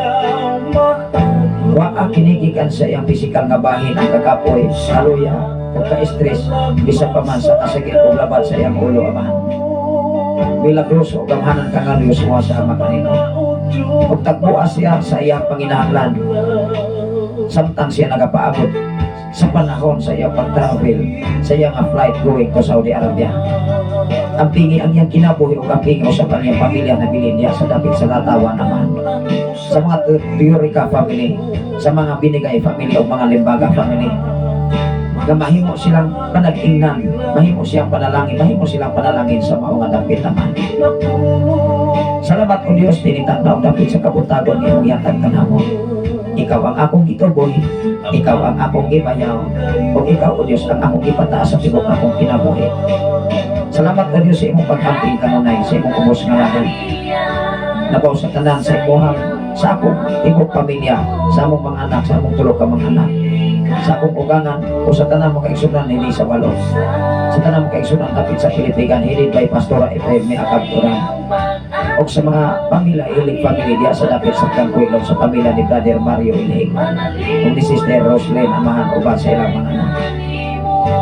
Wa ang kinigikan sa iyang pisikal nga bahin ang kakapoy, kaluya, o ka-stress, bisa pa man sa kasakit o labad sa iyang ulo, Amahan. Milagroso, gamhanan ka nga Diyos mo sa Ama kanino. Ug tagbuas siya sa iyang panginahanglan samtang siya nagapaabot sa panahon sa iyang pag-travel sa iyang nga flight going to Saudi Arabia. Ang pingi ang iyang kinabuhi ug ang pingi usab ang iyang pamilya na bilin niya sa dapit sa latawa naman. Sa mga Teorica family, sa mga Binigay family o mga Limbaga family, nga mahimo silang panag-ingnan, mahimo siyang panalangin, mahimo silang panalangin sa mao nga dapit naman. Salamat, O Dios, tinitanaw dapit sa kabuntagon imong gihatag kanamo. Ikaw ang akong gituboy, ikaw ang akong gibayaw, ug ikaw, O Dios, ang akong gipataas sa tibuok akong kinabuhi. Salamat, O Dios, sa imong pag-amping kanunay sa imong ubos nga lagan. Labaw sa tanan sa imuhang sa akong tibuok pamilya, sa among mga anak, sa among tulo ka mga anak, sa akong ugangan o sa tanan mga kaigsunan hindi sa balon. Sa tanan mga kaigsunan dapit sa Pilipigan, headed by Pastora Efraim May Akabturan. O sa mga pamilya, Ilig family diya sa dapit sa Tranquilo, sa pamilya ni Brother Mario Ilig, ug ni Sister Roslyn Amahan uban sa ilang mga anak.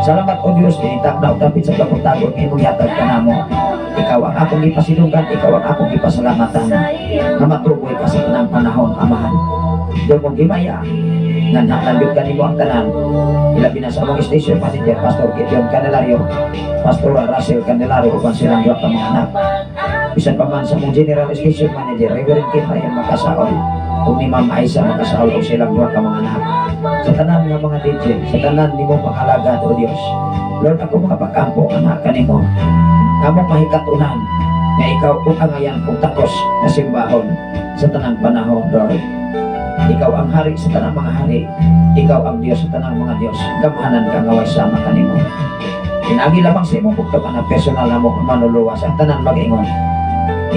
Salamat, O Dios, tinitakna og dapit sa kabuntagon nga imong gihatag kanamo. Ikaw ang akong gipasidunggan, ikaw ang akong gipasalamatan. Nga matuboy ka sa tanang panahon, Amahan. Doon mong gimaya, nga natanggap kanimo ang tanan. Ilabi na sa among station manager, Pastor Gideon Candelario, Pastor Russell Candelario, uban silang duha ka mga anak. Bisan pa man sa among general station manager, Reverend Kim Ryan Makasaol, ug ni Ma'am Aisa Makasaol ug silang duha ka mga anak. Sa tanan nga mga DJ, sa tanan nimo mga O Dios. Lord, ako mga pag-ampo anak kanimo. Ngamong mahikatunan nga ikaw ug angayan kung takos na simbahon sa tanang panahon, Lord. Ikaw ang hari sa tanang mga hari. Ikaw ang Diyos sa tanang mga Diyos. Gamhanan ka nga way sama kanimo. Pinagi lamang sa imong bugtong ang personal na mo manluluwas ang tanan mag-ingon.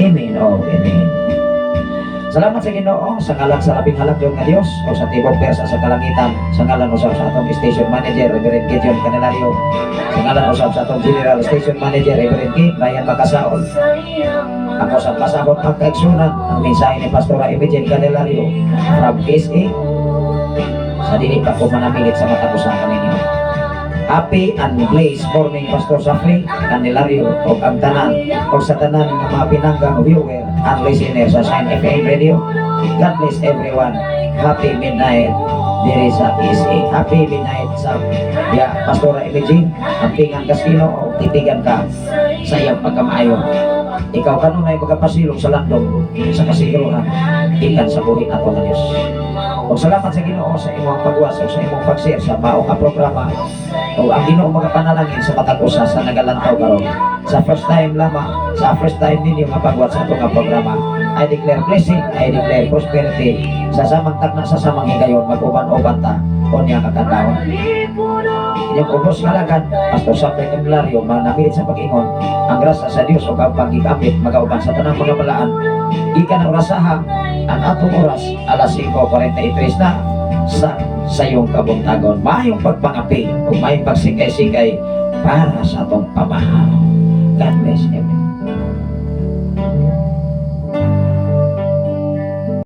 Amen o amen. Salamat sa Ginoo sa ngalan sa labing halangdon nga Dios o sa tibok persa sa kalangitan, sa ngalan usab sa atong station manager Reverend Gideon Candelario, sa ngalan usab sa atong general station manager Reverend K. Brian Macasaol. Ako sa pasabot ang kaigsunan ang mensahe ni Pastora Imogen Candelario from SA. Sa dili pa ko manamilit sa matag usa kaninyo. Happy and blessed morning, Pastor Safri, Candelario, o ang tanan, o sa tanan nga mga pinanggang viewer and listener sa Shine FM Radio. God bless everyone. Happy midnight diri sa PSA. Happy midnight sa ya Pastora Imogene. Ampingan ka sa Ginoo o titigan ka sa iyang pagkamaayo. Ikaw kanunay magapasilong sa landong sa kasiguruhan gikan sa buhi ato nga Dios. Ug salamat sa Ginoo sa imong pagwas o sa imong pag-share sa mao nga programa. O ang Ginoo magapanalangin sa matag usa sa nagalantaw karon. Sa first time lamang, sa first time ninyo nga pagwatch sa ato nga programa, I declare blessing, I declare prosperity sa samang takna, sa samang higayon, mag-uban-uban ta unya kakadlawon. Inyong ubos nga alagad, Pastor Samuel Candelario, manamilit sa pag-ingon, ang grasya sa Dios ug ang pagigambit magauban sa tanang mga balaan. Gikan ang orasaha, ang atong oras, alas 5:43 na sa sayong kabuntagon. Maayong pagpangapi ug maayong pagsikay-sikay para sa atong pamahaw. God bless everyone.